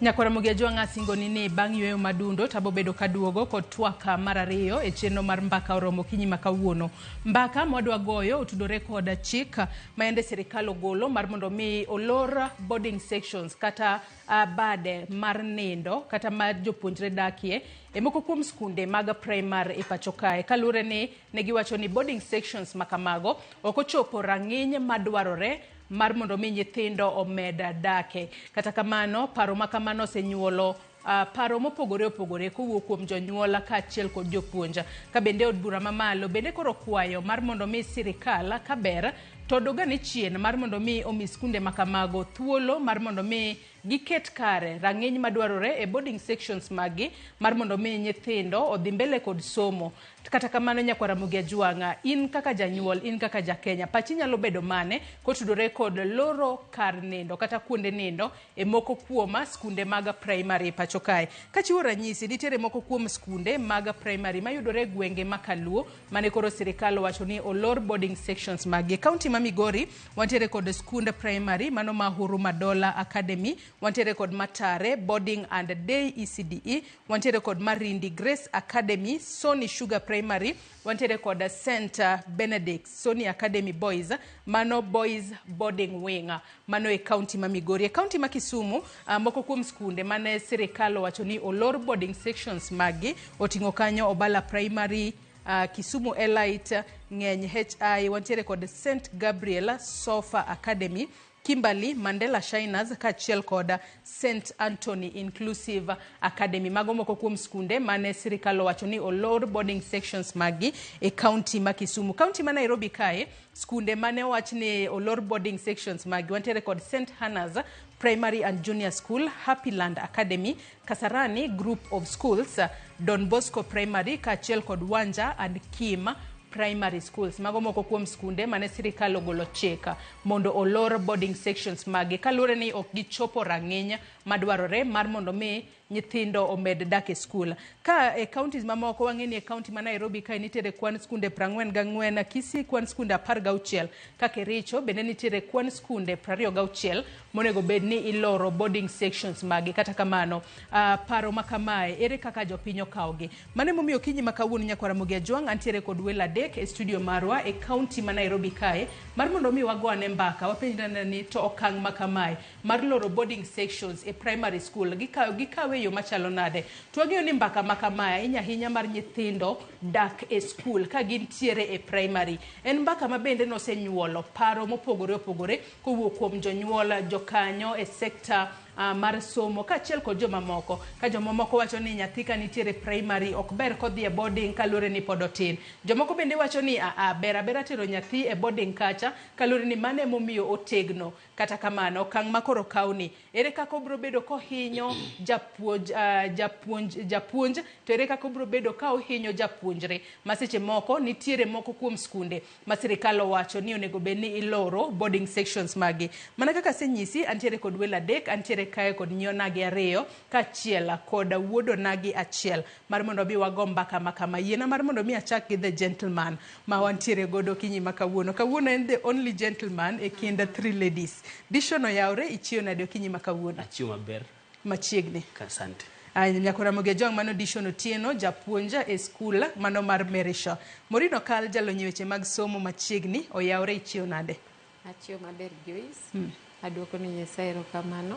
Nyakwar Ramogi Ajwang' asingoni ni bang' yueyo madundo to abobedo kaduogo kod twak mar ariyo e chenro mar mbaka oromo okinyi ma kawuono. Mbaka mwadwa goyo otudore kod chik ma yande sirikal ogolo mar mondo mi olor boarding sections kata bade mar nindo kata ma jopuonjre dakie e moko kuom skunde mag primar e pacho kae kaluwore ni ne giwacho ni boarding sections ma kamago ok ochopo rang'iny madwarore mar mondo mi nyithindo omed dake. Kata kamano, paro ma kamano osenyuolo uh, paro mopogore opogore kowuok kuom jonyuol kaachiel kod jopuonj. Ka bende od bura mamalo bende koro kwayo mar mondo mi sirikal kaber to dogane chien mar mondo mi omi skunde ma kamago thuolo mar mondo mi giket kare rang'iny madwarore e boarding sections maggi mar mondo mi nyithindo odhi mbele kod somo. Kata kamano nyakwar Ramogi Ajwang'a, in kaka janyuol, in kaka ja Kenya, pachi nyalo bedo mane kotudore kod loro kar nindo kata kuonde nindo e moko kuom skunde mag primary e pacho kae? Kachiwo ranyisi, nitiere moko kuom skunde mag primary mayudore e gwenge ma Kaluo mane koro sirikal owacho ni olor boarding sections maggi. E kaunti ma Migori, wantiere kod skund primary mano ma Huruma Dola Academy, wantiere kod Matare Boarding and Day ECDE, Wantiere kod Marindi Grace Academy, Sony Sugar Primary, wantiere kod St Benedict Sony Academy Boys, mano Boys Boarding Wing, mano e kaunti ma Migori. E kaunti ma Kisumu, uh, moko kuom skunde mane sirikal owacho ni olor boarding sections maggi oting'o kanyo Obala Primary, uh, Kisumu Elite, Ng'eny HI, wantiere kod St Gabriel Sofa Academy, Kimberley, Mandela Shiners kaachiel kod St Anthony Inclusive Academy. Mago moko kuom skunde mane sirikal owacho ni olor boarding sections maggi e kaunti ma Kisumu. Kaunti ma Nairobi kae, skunde mane owach ni olor boarding sections maggi wantiere kod St Hannah's Primary and Junior School, Happy Land Academy, Kasarani Group of Schools, Don Bosco Primary kaachiel kod Wanja and Kim Primary Schools. Mago moko kuom skunde mane sirikal ogolo chik mondo olor boarding sections maggi kaluwore ni ok gichopo rang'iny madwarore mar mondo mi nyithindo omed dak e skul. Ka e counties mamoko wang'e ni e county ma Nairobi kae nitiere kwan skunde 44, Kisii kwan skunde 16, ka Kericho bende nitiere kwan skunde 26 monego bed ni iloro boarding sections maggi. Kata kamano, uh, paro ma kamae ere kaka jopiny okawogi? Mano emomiyo okinyi ma kawuono nyakwar Ramogi Ajwang' antiere kod welo adek e studio marwa e county ma Nairobi kae mar mondo mi wago ane mbaka wapenjre ni to okang' ma kamae mar loro boarding sections e primary school gikawe gikawe e yo machalo nade? To wang'eyo ni mbaka ma kamae ahinya ahinya mar nyithindo dak e school ka gintiere e primary en mbaka ma bende nosenyuolo paro mopogore opogore kowuok kuom jonyuol, jokanyo e sekta uh, mar somo kaachiel kod jomamoko. Ka jomamoko wacho ni nyathi ka nitiere primary ok ber kodhi e boarding kaluwore ni pod otin. Jomoko bende wacho ni a a ber abera tero nyathi e boarding kacha kaluwore ni mano emomiyo otegno. Kata kamano, okang' ma koro okawni, ere kaka obiro bedo kohinyo japuonj, uh, japuonj, japuonj to ere kaka obiro bedo ka ohinyo japuonjre ma seche moko nitiere moko kuom skunde ma sirikal owacho ni onego bed ni iloro boarding sections magi. Mana kaka asenyisi, antiere kod welo adek, antiere kae kod nyionagi ariyo kaachiel kod wuodonagi achiel mar mondo mi wago mbaka ma kama. Yiena mar mondo mi achak gi the gentleman ma wantiere godo okinyi ma kawuono. Kawuono en the only gentleman e kind three ladies. Dishon oyawre, ichiew nade okinyi ma kawuono? Achiew maber. Machiegni. Asante. Aya, Nyako Ramogi Ajwang' mano Dishon Otieno, japuonj e skul mano mar Merishaw. Maureen Okal jalony e weche mag somo machiegni, oyawre ichiew nade? Achiew maber Joyce. Aduoko ni Nyasaye erokamano.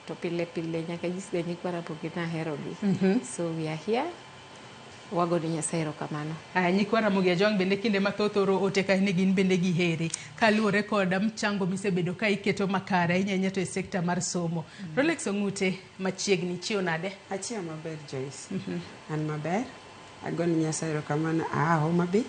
To pile pile nyaka anyisga nyikwa Ramogi ni aherogi. So we are here. Wago ni Nyasaye erokamano. Aya, nyikwa Ramogi Ajwang' bende kinde mathoth oro ote kae ni gin bende giheri kaluwore kod mchango misebedo ka iketo makare ahinya ahinya to e sekta mar somo. Rolex Ong'ute machiegni, ichiew nade? Achiew maber Joyce. An maber. Agoni Nyasaye erokamano aa Homa Bay.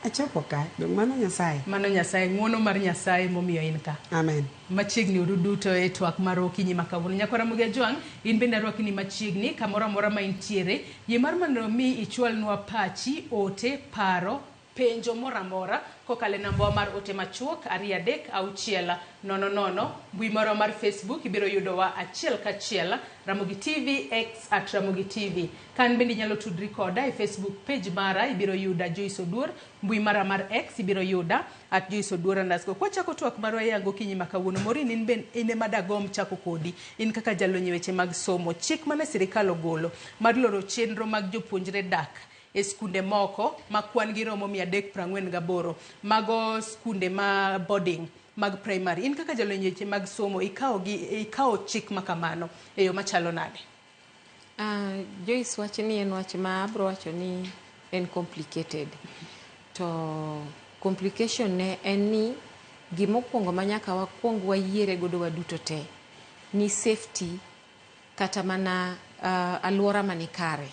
Achopo ka. Dong' mano Nyasaye. Mano Nyasaye, ng'uono mar Nyasaye momiyo in ka. Amen. Machiegni uru duto e twak mar okinyi ma kawuono. Nyakwar Ramogi Ajwang', in bende arwaki ni machiegni kamoro amora ma intiere. Yie mar mondo mi ichwalnwa pachi, ote, paro, Penjo moro amora kokalo e nambawa mar ote machuok 23600. Mbui marwa mar Facebook ibiro yudowa achiel kachiel, Ramogi TV, X @RamogiTV. Ka an bende inyalo tudri koda e Facebook page mara, ibiro yuda Joyce Oduor. Mbui mara mar X ibiro yuda @JoyceOduor_. Kwachako twak marwa e okinyi ma kawuono, Maureen, in ben in ema dagomb chako kodi. In kaka jalony e weche mag somo, chik mane sirikal ogolo mar loro chenro mag jopuonjre dak e skunde moko ma kwan gi romo 348, mago skunde ma boarding mag primary. In kaka jalony e weche mag somo, ikawo gi ikawo chik ma kamano e yo machalo nade? Joyce, wach ni en wach ma abro wacho ni en complicated. To complication ne en ni gimokwongo ma nyaka wakwong wayiere godo waduto te ni safety kata mana alwora manikare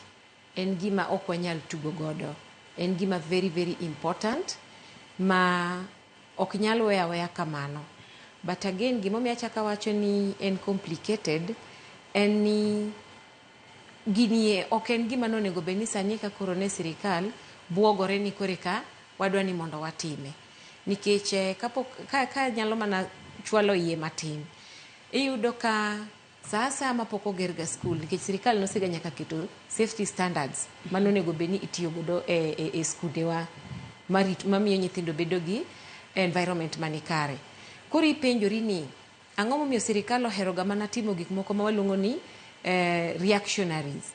en gima ok wanyal tugo godo. En gima very very important ma ok nyal weyo aweya kamano. But again, gimomiyo achako awacho ni en complicated en ni gini ok en gima nonego bed ni sani eka koro ne sirikal buogore ni koro eka wadwa ni mondo watime. Nikech kapok ka nyalo mana chwalo iye matin, iyudo ka sa asaya mapok oger ga skul, nikech sirikal nosega nyaka keto safety standards manonego bed ni itiyo godo e skundewa marit, mamiyo nyithindo bedo gi environment manikare. Koro ipenjori ni ang'o momiyo sirikal ohero ga mana timo gik moko ma waluongo ni reactionaries.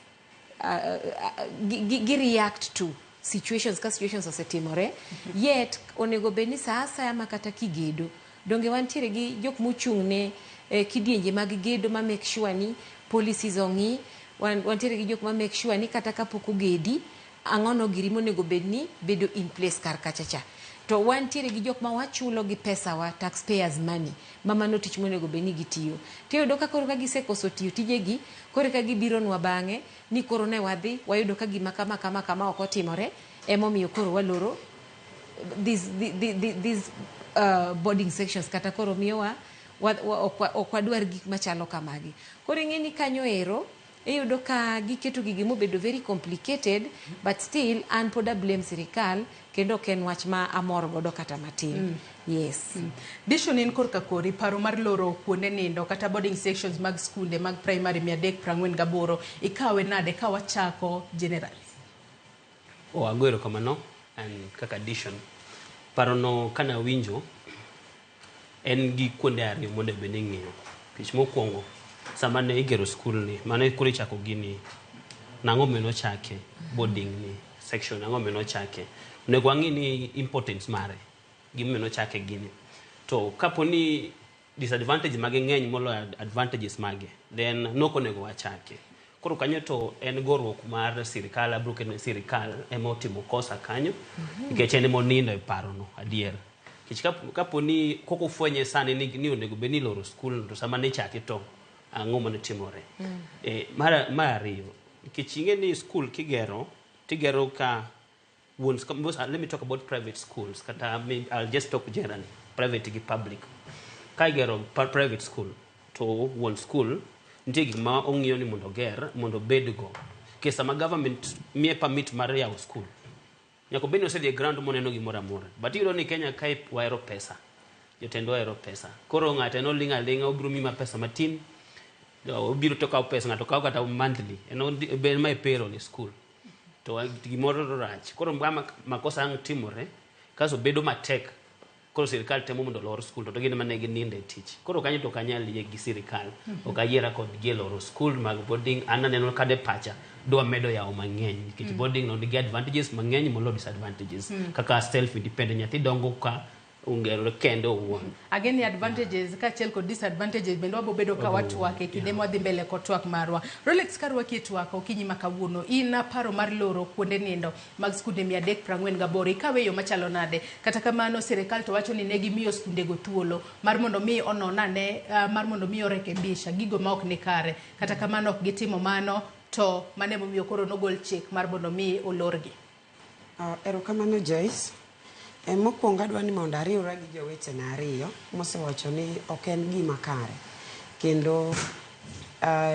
Gi react to situations ka situations osetimore, yet onego bed ni sa asaya ma kata kigedo, donge wantiere gi jok mochung' ne kidienje mag gedo ma make sure ni policies ong'i, wantiere gi jok ma make sure ni kata kapok ogedi, ang'o no giri monego bed ni bedo in place kar kacha cha. To wantiere gi jok ma wachulo gi pesa wa, taxpayers money, ma mano tich monego bed ni gitiyo. Tiyudo ka koro ka gisekoso tiyo tijegi, koro eka gibironwa bang'e ni koro ne wadhi wayudo ka gima kama kama kama ok otimore, emomiyo koro waloro these boarding sections, kata koro miyowa ok wadwar gik machalo kamagi. Koro ing'e ni kanyo ero iyudo ka giketo gigi mobedo very complicated, but still an pod a blame sirikal, kendo ok en wach ma amor godo kata matin. Yes. Dishon, in korka kori, paro mar loro kuonde nindo kata boarding sections mag skunde mag primary 348, ikawe nade ka wachako generally? O, ago erokamano. An kaka Dishon, parono kanawinjo en gi kuonde ariyo monego bed ni ing'iyo. Tich mokwongo, sama ne igero skul ni, mane koro ichako gini, nang'o momiyo nochake boarding ni section, ang'o momiyo nochake? Onego wang'i ni importance mare, gimomiyo nochake gini. To kapo ni disadvantage mage ng'eny moloyo advantages mage, then nok onego wachake. Koro kanyo to en goruok mar sirikal. Abiro keto ni sirikal ema otimo kosa kanyo, nikech en ema onindo e parono adier. Nikech kapo ni kok ofwenye sani ni onego bed ni iloro skul, to sama ne ichake to ang'o mane timore? Mar ariyo, nikech ing'e ni skul kigero tigero ka wuon, let me talk about private schools, kata I'll just talk generally, private gi public. Ka igero private school, to wuon school nitie gik ma ong'iyo ni mondo oger mondo obedgo. Nikech sama government miye permit mar yawo school, nyaka obed ni osedhi e ground moneno gimoro amora. But iyudo ni Kenya kae wahero pesa, jotendwa ohero pesa. Koro ng'ato en oling' aling'a, obiro miyi ma pesa matin, obiro to okawo pesa, ng'ato kawo kata monthly, en ber ma e payroll e school. To gimoro rach. Koro makosa ang' timore, kaso bedo matek. Koro sirikal temo mondo olor skul, to gin ema ne ginindo e tich. Koro kanyo to ok anyal yie gi sirikal. Ok ayiera kodgi e loro skul mag boarding. An aneno kade pacha dwa medo yawo mang'eny, nikech boarding no nigi advantages mang'eny moloyo disadvantages. Kaka self independent, nyathi dongo ka ongerore kende owuon. Ageni advantages kaachiel kod disadvantages bende wabo bedo ka watwak e kinde mwadhi mbele kod twak marwa. Rolex, karwaki e twak okinyi ma kawuono, in paro mar loro kuonde nindo mag skunde 348, ikawe e yo machalo nade? Kata kamano sirikal to wacho ni ne gimiyo skundego thuolo mar mondo mi onon ane, mar mondo mi orekebisha gigo ma ok ni kare. Kata kamano ok gitimo mano, to mano emomiyo koro nogol chik mar mondo mi olorgi. Erokamano Joyce. Mokwongo adwa ni mondo ariwra gi jowetena ariyo mosewacho ni ok en gima kare. Kendo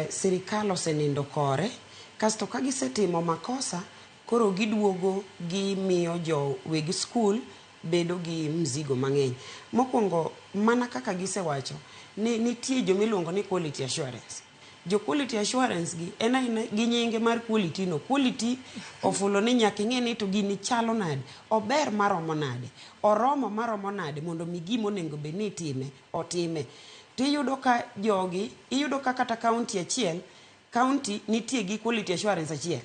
sirikal osenindo kore, kasto ka gisetimo makosa, Koro giduogo gimiyo jo weg skul bedo gi mzigo mang'eny. Mokwongo, mana kaka gisewacho, ni nitie jomiluongo ni quality assurance. Jo quality assurance gi en aena gi nyinge mar quality no. Quality ofulo ni nyaka ing'e ni to gini chalo nade, ober maromo nade, oromo maromo nade mondo mi gima onego bed ni itime otime. Tiyudo ka jogi, iyudo ka kata county achiel, county nitie gi quality assurance achiel.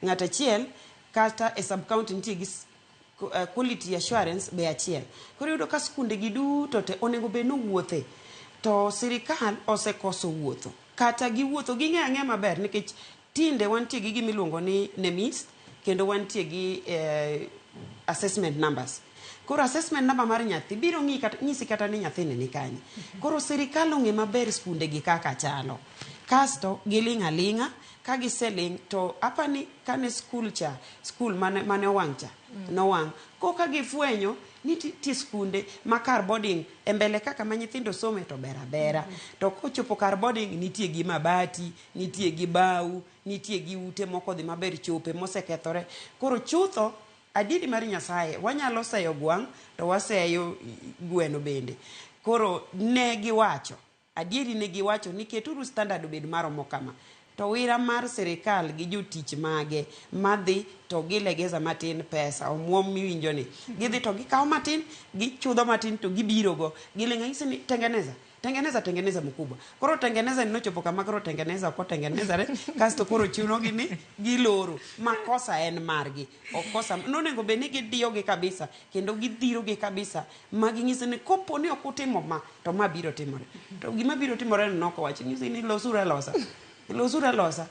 Ng'at achiel kata e sub county nitie gi quality assurance be achiel. Koro iyudo ka skunde gi duto te onego bed ni owuothe. To sirikal osekoso wuotho. Kata giwuotho ging'eyo ang'eya maber nikech tinde wantie gi gima iluongo ni NEMIS kendo wantie gi assessment numbers. Koro assessment number mar nyathi biro ng'i kata, nyisi kata ni nyathini ni kanye. Koro sirikal ong'e maber skunde gi kaka chalo. Kasto giling' aling'a, ka giseling' to apani kane skul cha, skul mane owang' cha, nowang'. Koka gifwenyo ni nitie skunde ma kar boarding e mbele kaka ma nyithindo some to ber abera. To kochopo kar boarding nitie gi mabati, nitie gi bau, nitie gi ute moko odhi maber chope mosekethore. Koro chutho adieri mar Nyasaye wanyalo seyo gwang' to waseyo gweno bende. Koro ne giwacho, adieri ne giwacho ni keturu standard obed maromo kama. To wira mar sirikal gi jotich mage madhi to gilegeza matin pesa omuom miwinjo ni. Gidhi to gikawo matin, gichudho matin to gibiro go. Giling' ang'isi ni tengeneza, tengeneza, tengeneza mkubwa. Koro tengeneza ni nochopo kama koro tengeneza ok otengenezare, kasto koro chuno gi ni giloro. Makosa en margi. Ok kosa, nonego bed ni gidiyo gi kabisa kendo gidhiro gi kabisa ma ging'iso ni kopo ni ok utimo ma to ma biro timore. To gima biro timore no nok owacho, ng'isi ni losuru alosa. Losuru alosa.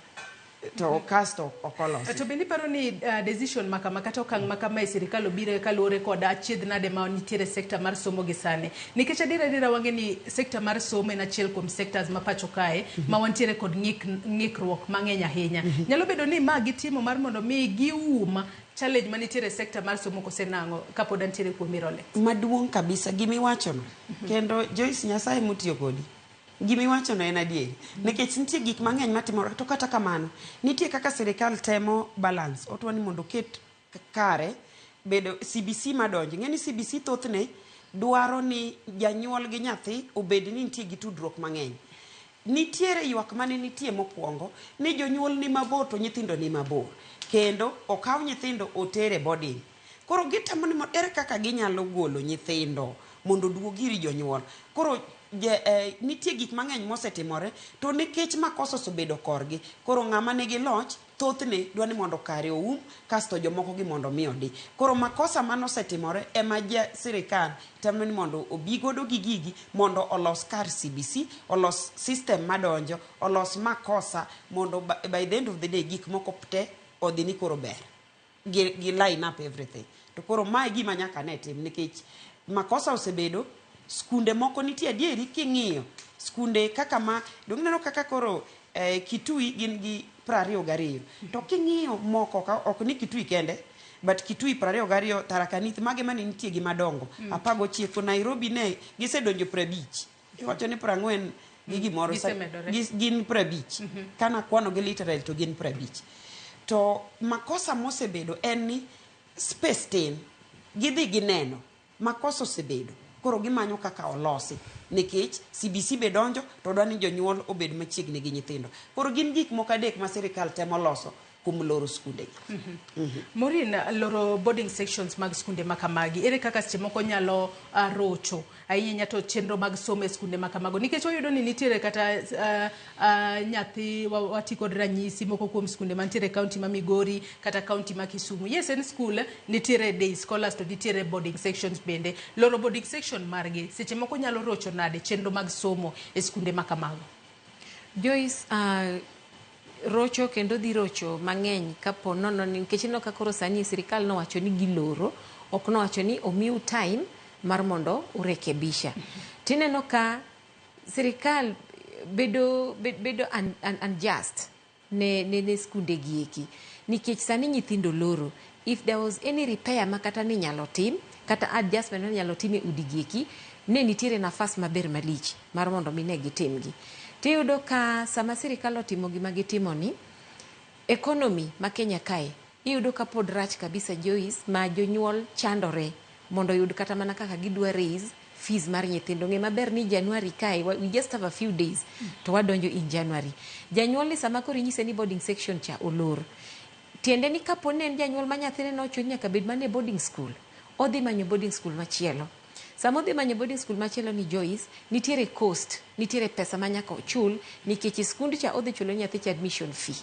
To kasto ok olosi. To bende iparo ni decision makama kata okang' makama e sirikal obiro kaluwore kod achiedh nade ma nitiere sekta mar somo gi sani. Nikech adier adiera wang'e ni sekta mar somo en achiel kuom sectors ma pacho kae ma wantiere kod ng'ikruok mang'eny ahinya. Nyalo bedo ni ma gitimo mar mondo mi gium challenge manitiere e sekta mar somo kose nang'o kapod antiere kuom Rolex. Maduong' kabisa gimiwachono. Kendo Joyce Nyasaye motiyo kodi. Gimiwachono en adieri. Nikech nitie gik mang'eny matimore to kata kamano nitie kaka sirikal temo balance. Otwa ni mondo oket kare bedo CBC madonjo. Ing'e ni CBC thothne dwaro ni janyuol gi nyathi obed ni nitie gi tudruok mang'eny. Nitiere ywak mane nitie mokwongo ni jonyuol ni mabor to nyithindo ni mabor. Kendo okaw nyithindo otere boarding. Koro gitemo ni ere kaka ginyalo golo nyithindo mondo oduog ir jonyuol. Koro nitie gik mang'eny mosetimore to nikech makosa osebedo korgi, koro ng'ama nigi loch thothne dwa ni mondo kare oum kasto jomoko gi mondo mi odi. Koro makosa manosetimore ema ja sirikal temo ni mondo obi godo gi gigi mondo olos kar CBC, olos system madonjo, olos makosa mondo by the end of the day gik moko te odhi ni koro ber. Gi line up everything. To koro mae gima nyaka ne tim nikech makosa osebedo, skunde moko nitie adieri king'iyo skunde kaka ma dong ineno kaka koro Kitui gin gi 22 to king'iyo moko ka ok ni Kitui kende but Kitui 22 Tharaka Nithi mage mane nitie gi madongo 19 Nairobi ne gisedonjo 50 iwacho ni 40 gi gimoro gin 50 kana kwano gi literal to gin 50 to makosa mosebedo en ni space tin gidhi gineno makosa osebedo koro gimanyo kaka olosi nikech CBC be donjo to dwa ni jonyuol obed machiegni gi nyithindo. Koro gin gik moko adek ma sirikal temo loso kuom loro skunde gi. Maureen, loro boarding sections mag skunde makamagi, ere kaka seche moko nyalo rocho ahinya to chenro mag somo e skunde makamago? Nikech wayudo ni nitiere kata nyathi wati kod ranyisi moko kuom skunde mantiere e kaunti ma Migori kata kaunti ma Kisumu. Yes, en school nitiere day scholars to nitiere boarding sections bende. Loro boarding section margi seche moko nyalo rocho nade chenro mag somo e skunde makamago? Joyce, rocho kendo dhi rocho mang'eny kapo nono nikech ineno ka koro sani sirikal nowacho ni giloro, ok nowacho ni omiu time mar mondo urekebisha. Tineno ka sirikal bedo unjust ne skunde gi eki nikech sani nyithindo loro. If there was any repair ma kata ni nyalo tim kata adjustment ma nyalo tim e udi gi eki, ne nitiere nafas maber malich mar mondo mi ne gitimgi. Tiyudo ka sama sirikal otimo gima gitimo ni, economy ma Kenya kae Iyudo ka pod rach kabisa Joyce, ma jonyuol chandore mondo oyud kata mana kaka gidwa raise fees mar nyithindo. Ng'e maber ni January kae, we just have a few days to wadonjo in January. Janyuol ni sama koro inyise ni boarding section cha olor, tiende ni kapo ni en janyuol ma nyathine nochuno nyaka bed mana e boarding school, odhi manyo boarding school machielo. Sama odhi manyo boarding school machielo ni Joyce, nitiere cost, nitiere pesa ma nyaka ochul nikech e skund cha odhi chulo nyathi cha admission fee.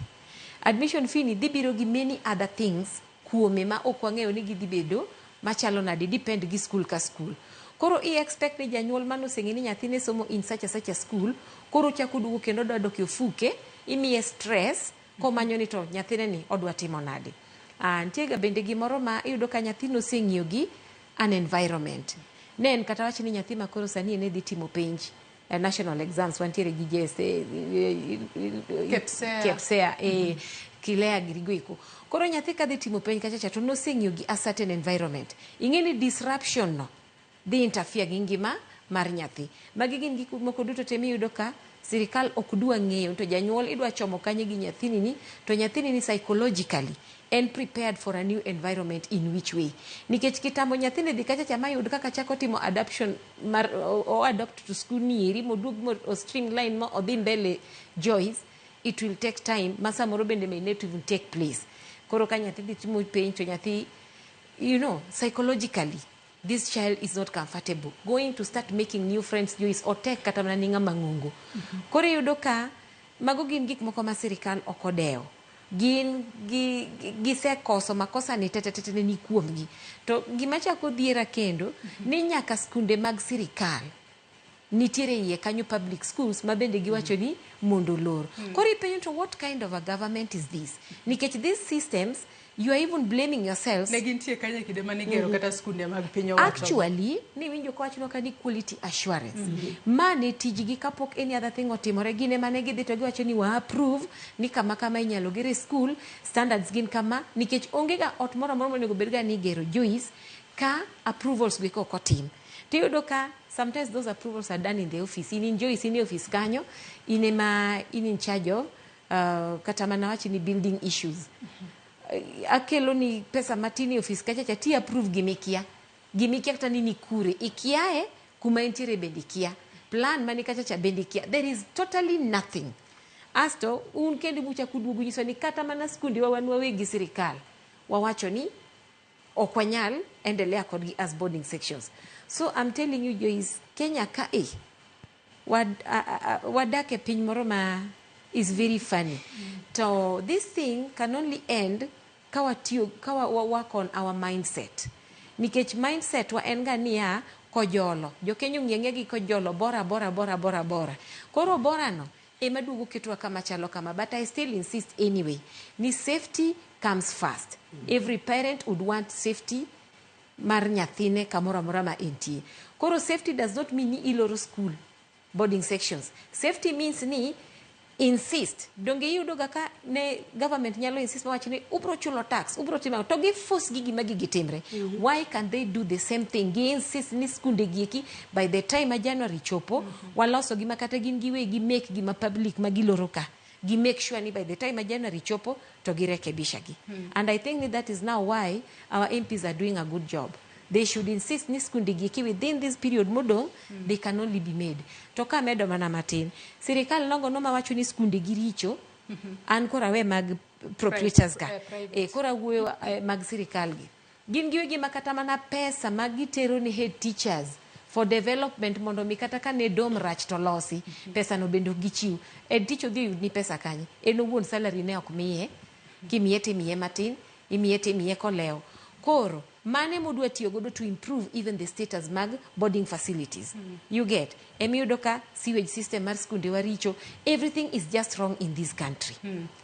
Admission fee ni dhi biro gi many other things kuome ma ok wang'eyo ni gidhi bedo machalo nade, depend gi school ka school. Koro i expect ni janyuol mane oseng'e ni nyathine somo in such a such a school, koro ochako oduogo kendo odwa dok e ofuke, imiye stress komanyo ni to nyathine ni odwa timo nade. Nitie ga bende gimoro ma iyudo ka nyathino oseng'iyo gi an environment. Ne en kata wach ni nyathi ma koro sani ne dhi timo penj, national exams, wantiere gi JSA, KPSEA. KPSEA, Kilea girigo eko. Koro nyathi kadhi timo penj kacha cha to noseng'iyo gi a certain environment. Ing'e ni disruption no dhi interfere gi ngima mar nyathi. Magi gin gik moko duto te miyudo ka sirikal ok dwa ng'eyo to janyuol idwa chomo kanye gi nyathini ni to nyathini ni psychologically en prepared for a new environment in which way. Nikech kitambo nyathini dhi kacha cha mayud kaka chako timo adaption mar o adopt to school ni eri moduog mo o streamline ma odhi mbele Joyce, it will take time ma samoro bende may not even take place. Koro ka nyathi dhi timo penj to nyathi, psychologically this child is not comfortable going to start making new friends. Joyce, otek kata mana ni ng'ama ng'ongo. Koro iyudo ka mago gin gik moko ma sirikal ok odewo. Gin gisekoso makosa ni tete ni kuomgi. To gima chako dhiera kendo ni nyaka skunde mag sirikal nitiere iye kanyo, public schools ma bende giwacho ni mondo olor. Koro ipenjo to what kind of a government is this? Nikech these systems, you are even blaming yourselves. Ne gintie kanyo e kinde mane igero kata skunde mag piny owacho. Actually, niwinjo kowachnwa ka ni quality assurance. Ma ne tijgi kapok any other thing otimore, gin ema ne gidhi to giwacho ni wa approve ni kama kama inyalo ger e school, standards gin kama, nikech onge ga ot moro amora monego bed ga ni igero Joyce ka approvals go ok otim. Tiyudo ka sometimes those approvals are done in the office. In Joyce, in e office kanyo, in ema in in charge of kata mana wach ni building issues. Akelo ni pesa matin e ofis kacha cha ti approve gimikia. Gimikia kata ni kure. Ikiae kuma entiere bende ikia. Plan mani kacha cha bende ikia. There is totally nothing. Asto un kendo muchako duogo nyiso ni kata mana skunde wa wan wawegi sirikal wawacho ni ok wanyal endelea kodgi as boarding sections. So I'm telling you Joyce, Kenya ka e wadak e piny moro ma is very funny. To this thing can only end ka watiyo, ka wa work on our mindset. Nikech mindset wa en ga niya kojolo. Jokenya ong'e ang'eya gi kojolo bora bora bora bora bora. Koro bora no ema duogo ketwa kama chalo kama. But I still insist anyway ni safety comes first. Every parent would want safety mar nyathine kamoro amora ma entie. Koro safety does not mean ni iloro school boarding sections. Safety means ni insist. Donge iyudo ga ka ne government nyalo insist mawach ni ubro chulo tax, ubro timo to gi force gi gima gigi timre. Why can't they do the same thing? Gi insist ni skunde gi eki by the time ma January chopo, waloso gi ma kata gin giwegi make gima public ma giloro ka. Gi make sure ni by the time ma January chopo to girekebisha gi. And I think that is now why our MPs are doing a good job. They should insist ni skunde gi eki within this period modong', they can only be made. To ka medo mana matin, sirikal nogo no mawacho ni skunde gi richo, an koro awe mag proprietors ka. Private. Koro awuoyo mag sirikal gi. Gin giwegi ma kata mana pesa ma gitero ni head teachers for development mondo mi kata ka ne dom rach to losi, pesa no bende ok gichiw. Head teacher odhi oyud ni pesa kanye? En owuon salary ne ok miye, kimiye timiye matin, imiye timiye kolewo. Koro, mane modwa tiyo godo to improve even the status mag boarding facilities. You get? Emiyudo ka sewage system mar skunde wa richo. Everything is just wrong in this country.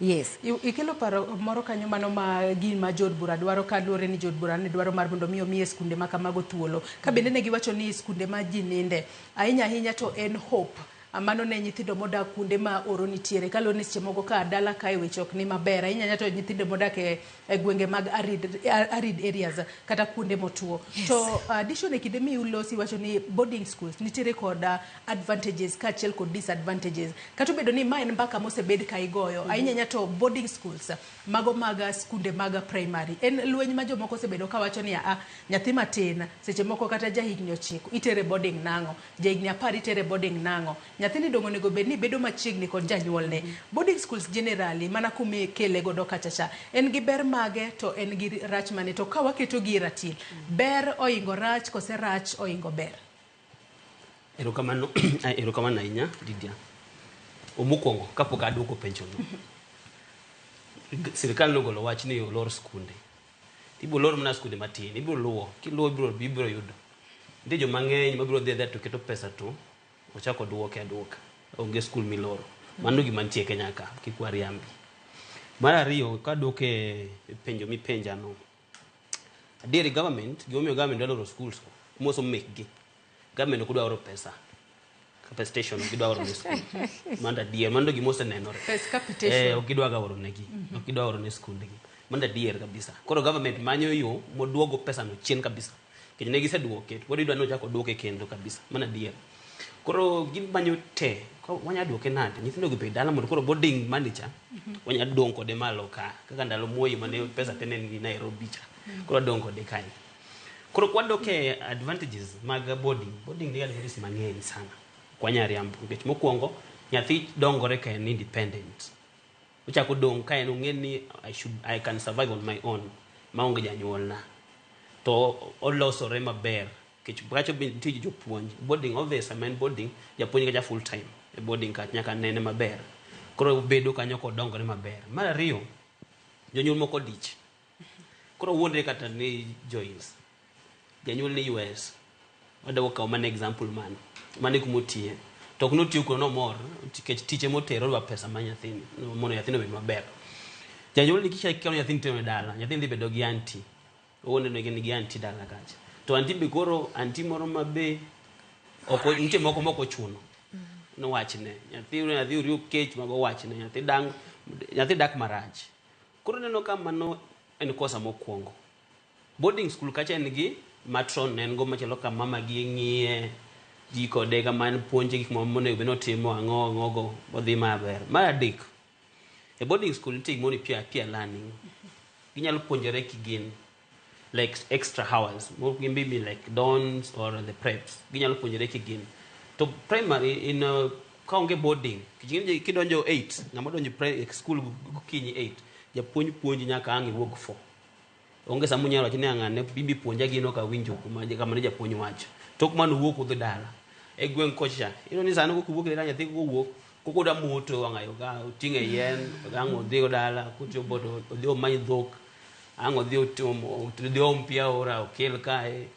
Yes. Ikelo paro moro kanyo mano ma gima jood bura dwaro kaluwore ni jood bura ne dwaro mar mondo mi omiye skunde ma kamago thuolo. Ka bende ne giwacho ni skunde ma ji ninde ahinya ahinya to en hope. Mano ne nyithindo modak kuonde ma oro nitiere. Kaluwore ni seche moko ka dala kae weche ok ni maber ahinya ahinya to nyithindo modak e gwenge mag arid areas kata kuonde motuo. Yes. To addition e kinde miulosi wacho ni boarding schools nitiere kod advantages kaachiel kod disadvantages. Kata obedo ni ma en mbaka mosebed ka igoyo ahinya ahinya to boarding schools mago mag skunde mag primary en lweny ma jomoko osebedo kawacho ni a nyathi matin seche moko kata jahigni 9 itere boarding nang'o, jahigni 10 itere boarding nang'o, nyathini dong onego bed ni bedo machiegni kod janyuolne. Boarding schools generally mana kuma ikele godo kacha cha en gi ber mage to en gi rach mane, to ka waketo gi e ratil ber oingo rach kose rach oingo ber? Erokamano, erokamano ahinya Lydia. Mokwongo kapok aduoko penjono, sirikal nogolo wach ni olor skunde. Ibiro lor mana skunde matin, ibiro luwo, kiluwo ibiro yudo. Nitie joma ng'eny mabiro dhi adhiya to keto pesa to ochako duoke aduoka. Onge skul miloro. Mano gima nitie e Kenya ka, kik wariambi. Mar ariyo, kaduoke e penjo mipenjano, adieri government, gimomiyo government dwa loro schools go, moso mekgi. Government ok dwa oro pesa. Capitation ok gidwa oro ne skul. Mano adier, mano gima osenenore. Pes capitation. Ok gidwa ga oro negi. Ok gidwa oro ne skundgi. Mano adier kabisa. Koro government manyo yo moduogo pesa no chien kabisa. Nikech ne giseduoke, pod idwa ni ochak oduoke kendo kabisa. Mano adier. Koro gimanyo te, wanya duoke nade? Nyithindo gi be dala mondo koro boarding money cha, wanya dong' kode malo ka. Kaka ndalo Moi mane pesa te ne ni Nairobi cha. Koro wadong' kode kae. Koro kwadok e advantages mag boarding, boarding nigi advantages mang'eny sana. Ok wanyal riambo nikech mokwongo nyathi dongore ka en independent. Ochako dong' ka en ong'e ni I can survive on my own maonge janyuolna. To olosore maber nikech kacha be nitie jopuonj. Boarding obvious sama en boarding, japuonj kacha full time e boarding kacha nyaka nene maber. Koro obedo kanyo kodongore maber. Mar ariyo, jonyuol moko odich. Koro wuondre kata ni Joyce, janyuol ni US, wadwa kawo mana example mano. Mano e kuma otiye. To ok notiyo kuno nomor, nikech tiche motero odwa pesa mar nyathini, mondo nyathini obed maber. Janyuol ni kikawo nyathini tero e dala, nyathini dhi bedo gi auntie. Owuonde ni gin gi auntie dala kacha. To auntie be koro, auntie moro ma be, ok, nitie moko mok ochuno. Nowachne, nyathi oriwo kech mago wachne, nyathi dang, nyathi dak marach. Koro ineno ka mano en kosa mokwongo. Boarding school kacha en gi matron en go machalo ka mama gi ng'iye, ji kode kamano puonje gik monego bed ni otimo, ang'o ang'o go, odhi maber. Mar adek, e boarding school nitie gimoro ni peer learning. Ginyalo puonjore kigin like extra hours, maybe like dons or the preps. Ginyalo puonjore kigin. To primary in ka onge boarding, kidonjo 8, ng'ama donjo school gokinyi 8, japuonj puonji nyaka ang' iwuog 4. Onge sama unyalo wacho ni ng'ane bibi puonja gino ka winjo kuma kama ne japuonj wacho. Tok mano wuok udhi dala. E gweng' kocha, iyudo ni sani kok iwuok dala nyathi kowuok, koko oda moto wang'ayo ka oting'e yien, ang' odhi dala, kochopo to odhi omany dhok, ang' odhi odhi oom pi aora okel kae.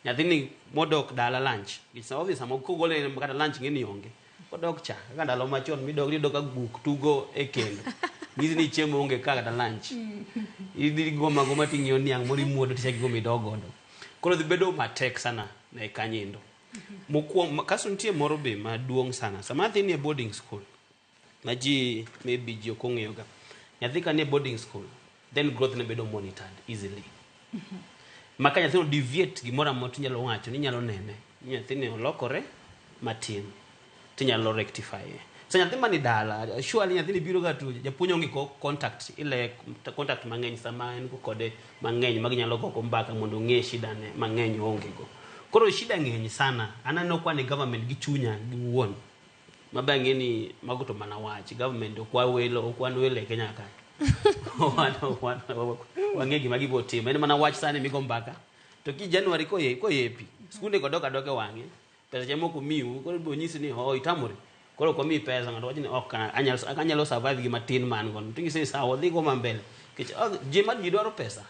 Nyathini modok dala lunch, nikech obvious sama kogole kata lunch ng'e ni onge. Kodok cha, kaka ndalo machon midok iyudo ka guk tugo e kendo. Nyisi ni chiemo onge ka kata lunch. Idhi goma goma ting'iyo niang' moro imuodo tichako igo midok godo. Koro dhi bedo matek sana ne kanyindo. Mokwongo, kasto nitie moro be maduong' sana. Sama nyathi nie boarding school, ma ji maybe ji ok ong'eyo ga. Nyathi ka nie boarding school, then growth ne bedo monitored easily. Ma ka nyathino deviate gimoro amora tinyalo wacho ni inyalo nene. Ni nyathini olokore matin. Tinyalo rectify. So nyathi mani dala, surely nyathini biro ga to japuonj onge contact, ile contact mang'eny sama en go kode mang'eny ma ginyalo gogo mbaka mondo ong'e shida ne mang'eny oonge go. Koro shida ng'eny sana. An aneno kwa ni government gi chunya gi wuon. Mabe ang'e ni mago to mana wach. Government ok wawelo, ok wan welo e Kenya ka. Wang'e gima gibo timo. En mana wach sani migo mbaka. To ki January koyepi, skunde go dok adoka wang'e. Pesa cha moko miu, koro ibiro nyisi ni oh itamori. Koro ok wamiyi pesa, ng'ato wacho ni ok anyalo survive gi matin ma an go. To inyise ni sawa, wadhi go ma mbele. Nikech ji ma ji dwaro pesa.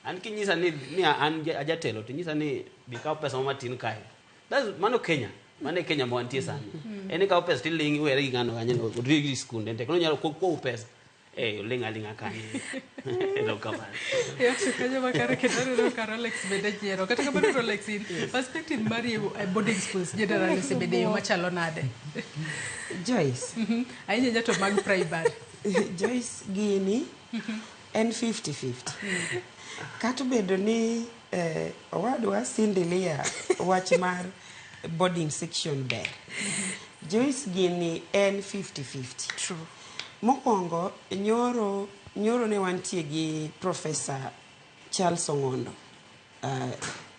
An kinyisa ni an ajatelo to inyisa ni bi kaw pesa mo matin kae. That's mano Kenya. Mano e Kenya ma wantie sani. En ikawo pesa tiling' iwere gi ng'ano kanyo, odhi gi skunde. Tek nonyalo kwawu pesa. Eh, oling' aling'a kanyo. Erokamano. Iwacho kanyo makare kendo aneno ka Rolex bende nyiero. Kata kamano Rolex in perspective mari e boarding schools generally osebedo e yo machalo nade? Joyce. Ahinya ahinya to mag primary. Joyce gini en 50-50. Kata obedo ni owadwa sindilia wach mar boarding section ber. Joyce gini en 50-50. True. Mokwongo nyoro nyoro ne wantie gi Professor Charles Ong'ondo,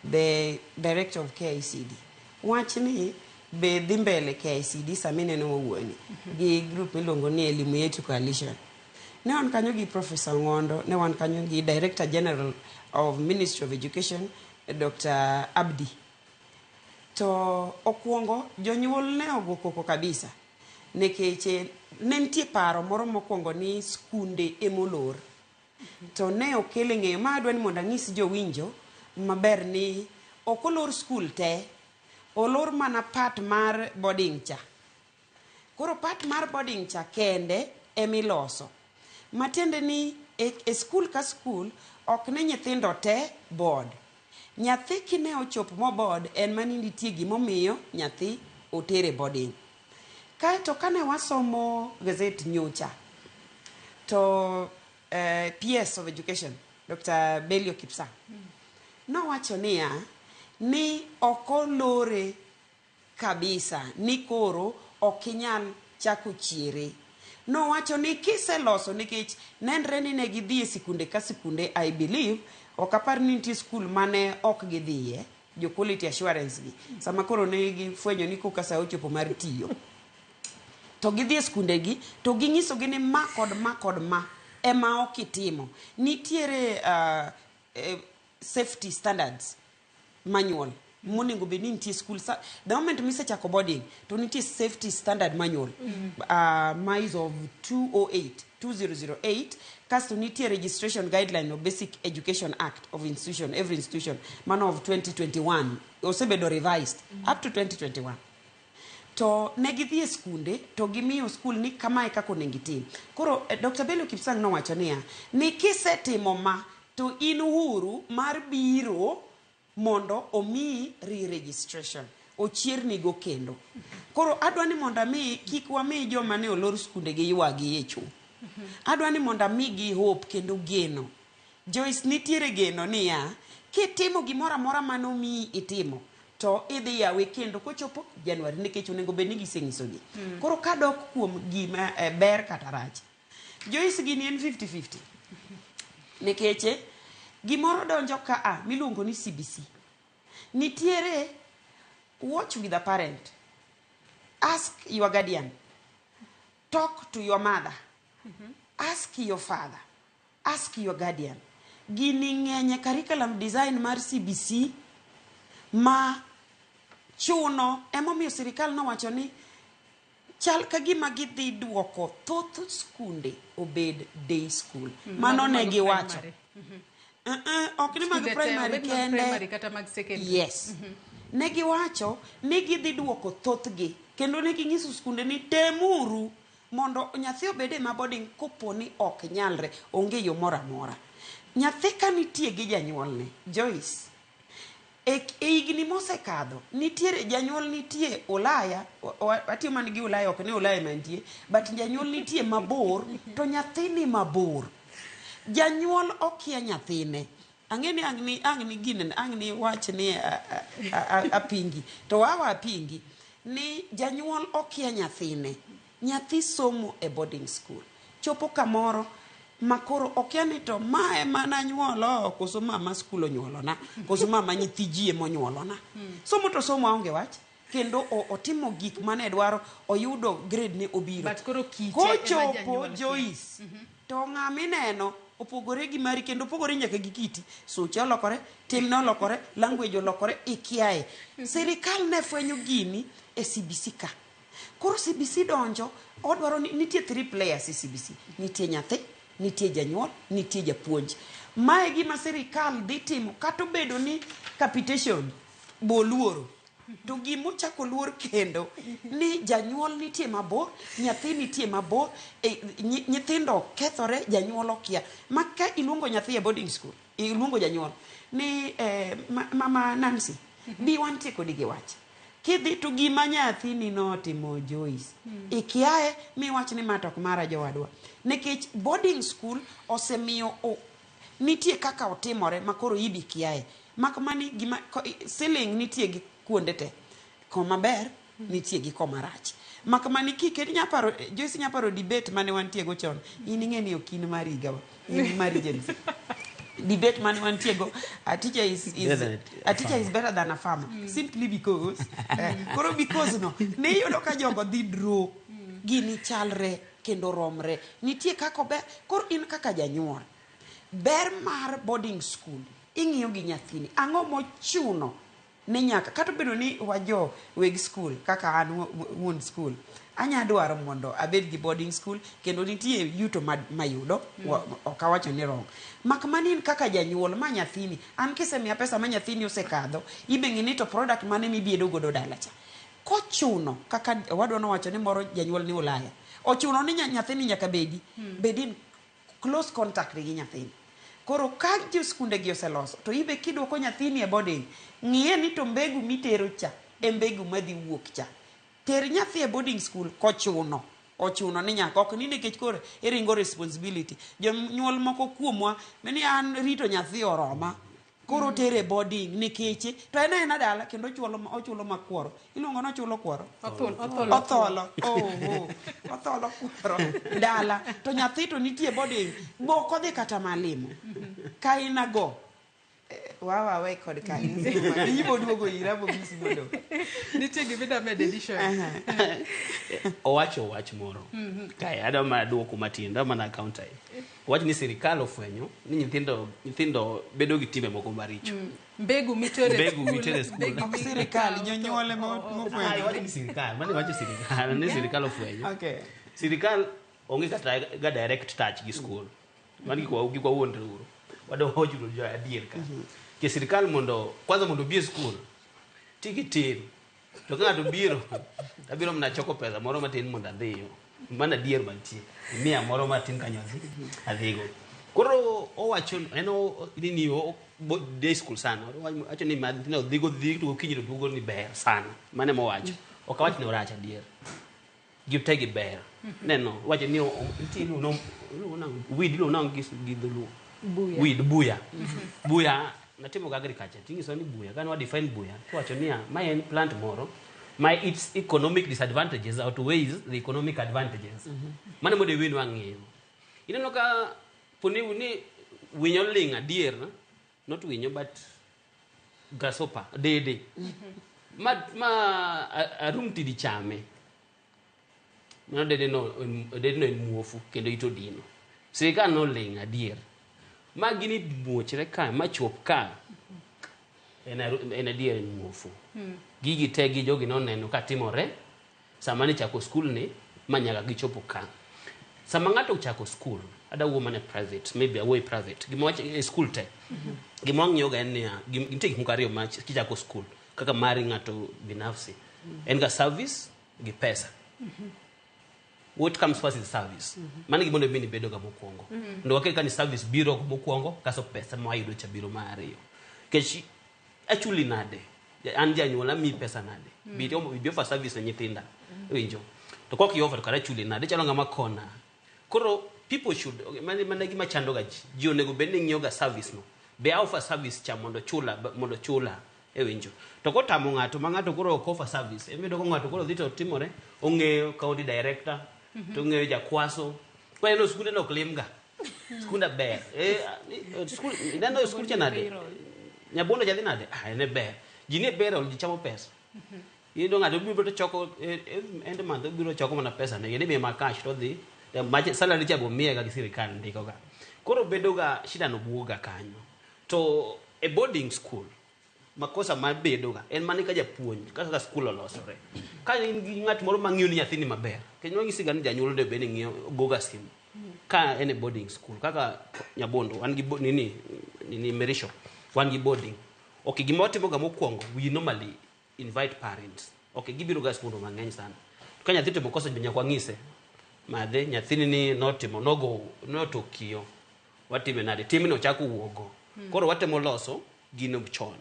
the director of KICD. Wachni be dhi mbele KICD sama ineno wawuoyoni gi group miluongo ni Elimu Yetu Coalition. Ne wan kanyo gi Professor Ong'ondo, ne wan kanyo gi Director General of Ministry of Education, Dr. Abdi. To okwongo jonyuol ne ogo koko kabisa nikech ne nitie paro moro mokwongo ni skunde emolor. To ne okele ng'eyo ma adwa ni mondo anyis jowinjo maber ni ok olor skul te, olor mana part mar boarding cha. Koro part mar boarding cha kende emiloso. Matiende ni e skul ka skul ok ni nyithindo te board. Nyathi kine ochopo mo board en mani nitie gimomiyo nyathi otere boarding. Kaeto kane wasomo gazet nyocha to PS of Education Dr. Belio Kipsang nowacho niya ni ok olore kabisa ni koro ok inyal chako chiere. Nowacho ni kiseloso nikech nenre ni ne gidhi e sikunde ka sikunde I believe ok apar ni nitie skul mane ok gidhiye jo quality assurance gi sama koro ne gifwenyo ni koka sa ochopo mar tiyo to gidhi e skundegi to ginyisogi ni ma kod ma kod ma ema ok itimo nitiere safety standards manual monego bed ni nitie skul sa the moment misechako boarding to nitie safety standard manual ma is of 208 2008 kasto nitie registration guideline of basic education act of institution every institution mano of 2021 osebedo revised up to 2021 to ne gidhi e skunde to gimiyo skul ni kamae kaka onego itim koro Dr. Belio Kipsang nowacho niya ni kisetimo ma to in uhuru mar biro mondo omiyi re-registration ochiernigo kendo koro adwa ni mondo ami kik wami joma ne olor skunde gi ywagi e cho adwa ni mondo amigi hope kendo geno Joyce nitiere geno niya kitimo gimoro amora manomiyi itimo to idhi yawe kendo kochopo January nikech onego bed ni gisenyisogi koro kadok kuom gima ber kata rach Joyce gini en 50-50 nikech gimoro donjo ka a miluongo ni CBC nitiere watch with a parent ask your guardian talk to your mother ask your father ask your guardian gini ng'eny e curriculum design mar CBC ma chuno emomiyo sirikal nowacho ni chal ka gima gidhi duoko thoth skunde obed day school mano ne Mag giwacho primary. Ok ni mag Skunde te, primary obed mag kende primary kata mag secondary. yes ne giwacho ni gidhi duoko thothgi kendo ne ginyiso skunde ni temuru mondo nyathi obed e ma boarding kopo ni ok nyalre onge yo moro amora nyathi ka nitie gi janyuolne Joyce e higni mosekadho nitiere janyuol nitie Ulaya watiyo mana gi Ulaya ok ni Ulaya mantie but janyuol nitie mabor to nyathi ni mabor janyuol okia nyathine ang'e ni ang' ni ang' ni gine ang' ni wach ni apingi to wawa apingi ni janyuol okia nyathine nyathi somo e boarding school chopo kamoro ma koro okia ni to ma ema nanyuolo koso mama skul onyuolona koso mama nyithi ji ema onyuolona somo to somo aonge wach kendo otimo gik mane dwaro oyudo grade ne obiro But koro kite ema kochopo janyuol kia. Joyce to ng'ama ineno opogore gi mari kendo opogore nyaka gi kiti suche olokore timne olokore language olokore ikiaye sirikal ne fwenyo gini e CBC ka koro CBC donjo odwaro ni nitie three players e CBC nitie nyathi nitie janyuol nitie japuonj mae gima sirikal dhi timo kata obedo ni capitation boluoro To gimochako luor kendo ni janyuol nitie mabor, nyathi nitie mabor, nyithindo kethore, janyuol okia. Ma ka iluongo nyathi e boarding school, iluongo janyuol ni mama Nancy, bi wantie kodi gi wach. Kidhi to gima nyathini notimo Joyce, ikiaye miwach ni ma to ok mara jowadwa. Nikech boarding school osemiyo nitie kaka otimore ma koro ibi kiaye. Mak mani gima siling nitie gi kuonde te. Koma ber nitie gi koma rach. Mak mani kiket nyaparo Joyce nyaparo debate mane wantie go chon. In ing'e ni ok in mar higa wa. In mar Gen Z. Debate mane wantie go a teacher is Better a teacher is better than a farmer simply because koro because no ne iyudo ka jogo dhi draw gini chalre kendo romre nitie kaka ober koro in kaka janyuol ber mar boarding school ing'iyo gi nyathini ang'o mochuno ni nyaka kata obedo ni wajo weg school kaka an wuon school anya dwaro mondo abed gi boarding school kendo nitie yuto mayudo ok awacho ni wrong mak mana in kaka janyuol ma nyathini an kisemiya pesa ma nyathini osekadho ibe ng'i ni to product mane mibedo godo dala cha kochuno kaka owadwa nowacho ni moro janyuol ni Ulaya ochuno ni nyathini nyaka bedi bed in close contact gi nyathini koro ka jo skunde gi oseloso to ibe kiduoko nyathini e boarding ng'iye ni to mbegu mitero cha e mbegu madhi wuok cha ter nyathi e boarding school kochuno ochuno ni nyaka ok ni nikech koro iringo responsibility jonyuol moko kuomwa ni an rito nyathi oroma koro tere boarding nikech to en aena dala kendo ochulo makworo iluongo ni ochulo kworo Otholo. Otholo oh, otholo kworo dala to nyathi to nitie boarding bok odhi kata malimo kainago wawawe kod ka ibo duogo ira bong'isi mondo Nitie gima med edition. Owacho wach moro kae adwa mana duoko matin adwa mana counter wach ni sirikal ofwenyo ni nyithindo bedo gi timbe moko maricho. Mbegu mitere Mbegu mitere skul. Mbegu Ok sirikal, jonyuol ema ofwenyo. Ah, iwacho ni sirikal, mano iwacho sirikal, ni sirikal ofwenyo. Okay. Sirikal onge kata ga direct touch gi school. Mano gik wawuondre uru. Wadwa wacho jo adier ka. Ke sirikal mondo kwanza mondo obi e school tigi tin. To ka ng'ato biro, abiro mana choko pesa moro matin mondo adhiyo. Mano adier mantie. Imiya moro matin kanyo adhigo. Koro owacho en nini day school sana. Owacho ni nyithindo dhigo dhi to gokinyi to duogo ni ber sana. Mano ema owacho. Ok awach ni orach adier. Gite gi ber. Neno, wacho ni nitie iluongo nang'o? Weed iluongo nang'o gi dholuo? Buya. Weed, buya. Buya, natimo ga agriculture. Tinyiso ni buya, kane wa define buya, tiwacho niya, ma en plant moro ma its economic disadvantages outweighs the economic advantages. Mano mondo iwin wang'iyo. Ineno ka poni ni winyo ling' adier, not winyo but grasshopper, dede. Ma arum tidi chame. Mano dede no en muofu kendo ito dino. Sirikal noling' adier. Ma gini muochre ka, ma chop ka, en adier en muofu. Gigi te gi jogi noneno ka timore sama ne chako skul ni ma nyaka gichopo ka. Sama ng'ato ochako skul, ada wuo mana private, maybe awuo e private, gima wacho e skul te. Gima wang'iyo ga en niya, nitie gik moko ariyo ma kichako skul, kaka mari ng'ato binafsi. En ga service gi pesa. What comes first is service. Mano gima onego bed ni bedo ga mokwongo. Mondo wakel ka ni service biro mokwongo, kaso pesa ma wayudo cha biro mar ariyo. Nikech achuli nade? An janyuol amiyi pesa nade? Bi offer service ne nyithinda. Iwinjo? To kok i offer to kara achuli nade? Ichalo ng'ama kona. Koro people should, okay, mane gima chando ga ji. Ji onego bed ni ng'iyo ga service no. Be a offer service cha mondo chula. Iwinjo? To kotamo ng'ato ma ng'ato koro ok offer service, emiyudo ko ng'ato koro dhi to timore, ong'eyo county director, to ong'eyo jakwaso. Kwa neno skunde no ok lim ga. Skunda ber. Skul, ineno skul cha nade? Nyabondo cha dhi nade? Ah, en e ber. Ji ni e payroll, ji chamo pesa. Iyudo ng'ato biro to choko, end month obiro choko mana pesa ne, imiye ma cash to odhi, salary cha bo miye ga gi sirikal ndiko ga. Koro bedo ga shida no buogo ga kanyo. To e boarding school, makosa mar bedo ga en mana ka japuonj kaka skul olosore. Ka in gi ng'at moro mang'iyo ni nyathini maber, kendo wanyisi ga ni janyuol onego bed ni ng'iyo goga simu. Ka en e boarding school kaka Nyabondo wan gi nini Merisho wan gi boarding. Okay, gima watimo ga mokwongo, we normally invite parents. Okay, gibiro ga skundo mang'eny sana. To ka nyathi otimo kosa, nyaka wang'ise. Madhe, nyathini ni notimo, nogo, noto kiyo. Watime nade? Timno ochako wuogo. Koro watemo loso gino chon.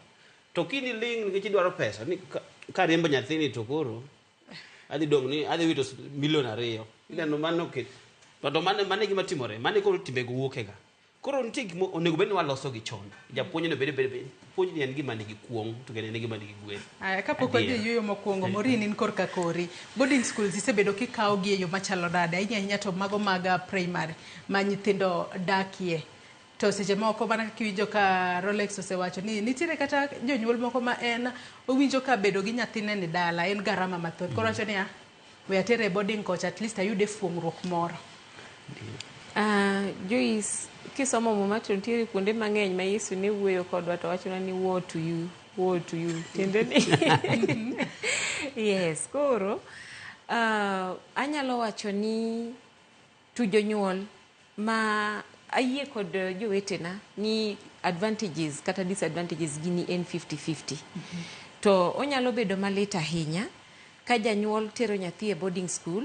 To kini ling nikech idwaro pesa, ni ka riembo nyathini to koro adhi dong' ni adhi wito milion 2. Ineno mano ket. To mano e gima timore. Mano koro timbego wuok e ga. Koro nitie gik onego bed ni waloso gi chon. Japuonj onego bed puonj ni en gima nigi kuong' to kendo en gima nigi gweth. Aya, kapok wadhi e yueyo mokwongo, Maureen, in korka kori. Boarding schools isebedo kikawo gi e yo machalo nade? Ahinya ahinya to mago mag primary ma nyithindo dakie. To seche moko mana kaka iwinjo ka Rolex osewacho ni nitiere kata jonyuol moko ma en owinjo ka bedo gi nyathine ni dala en garama mathoth. Koro wacho niya, we atere e boarding kocha, at least ayude fuong'ruok moro. Joyce, kisomo Muma to nitiere kuonde mang'eny ma Yesu ne wuoyo kodwa to wachonwa ni woe to you, woe to you. Tiende ni yes, koro anyalo wacho ni to jonyuol ma ayie kod jowetena ni advantages kata disadvantages gini en 50-50. To onyalo bedo malit ahinya ka janyuol tero nyathi e boarding school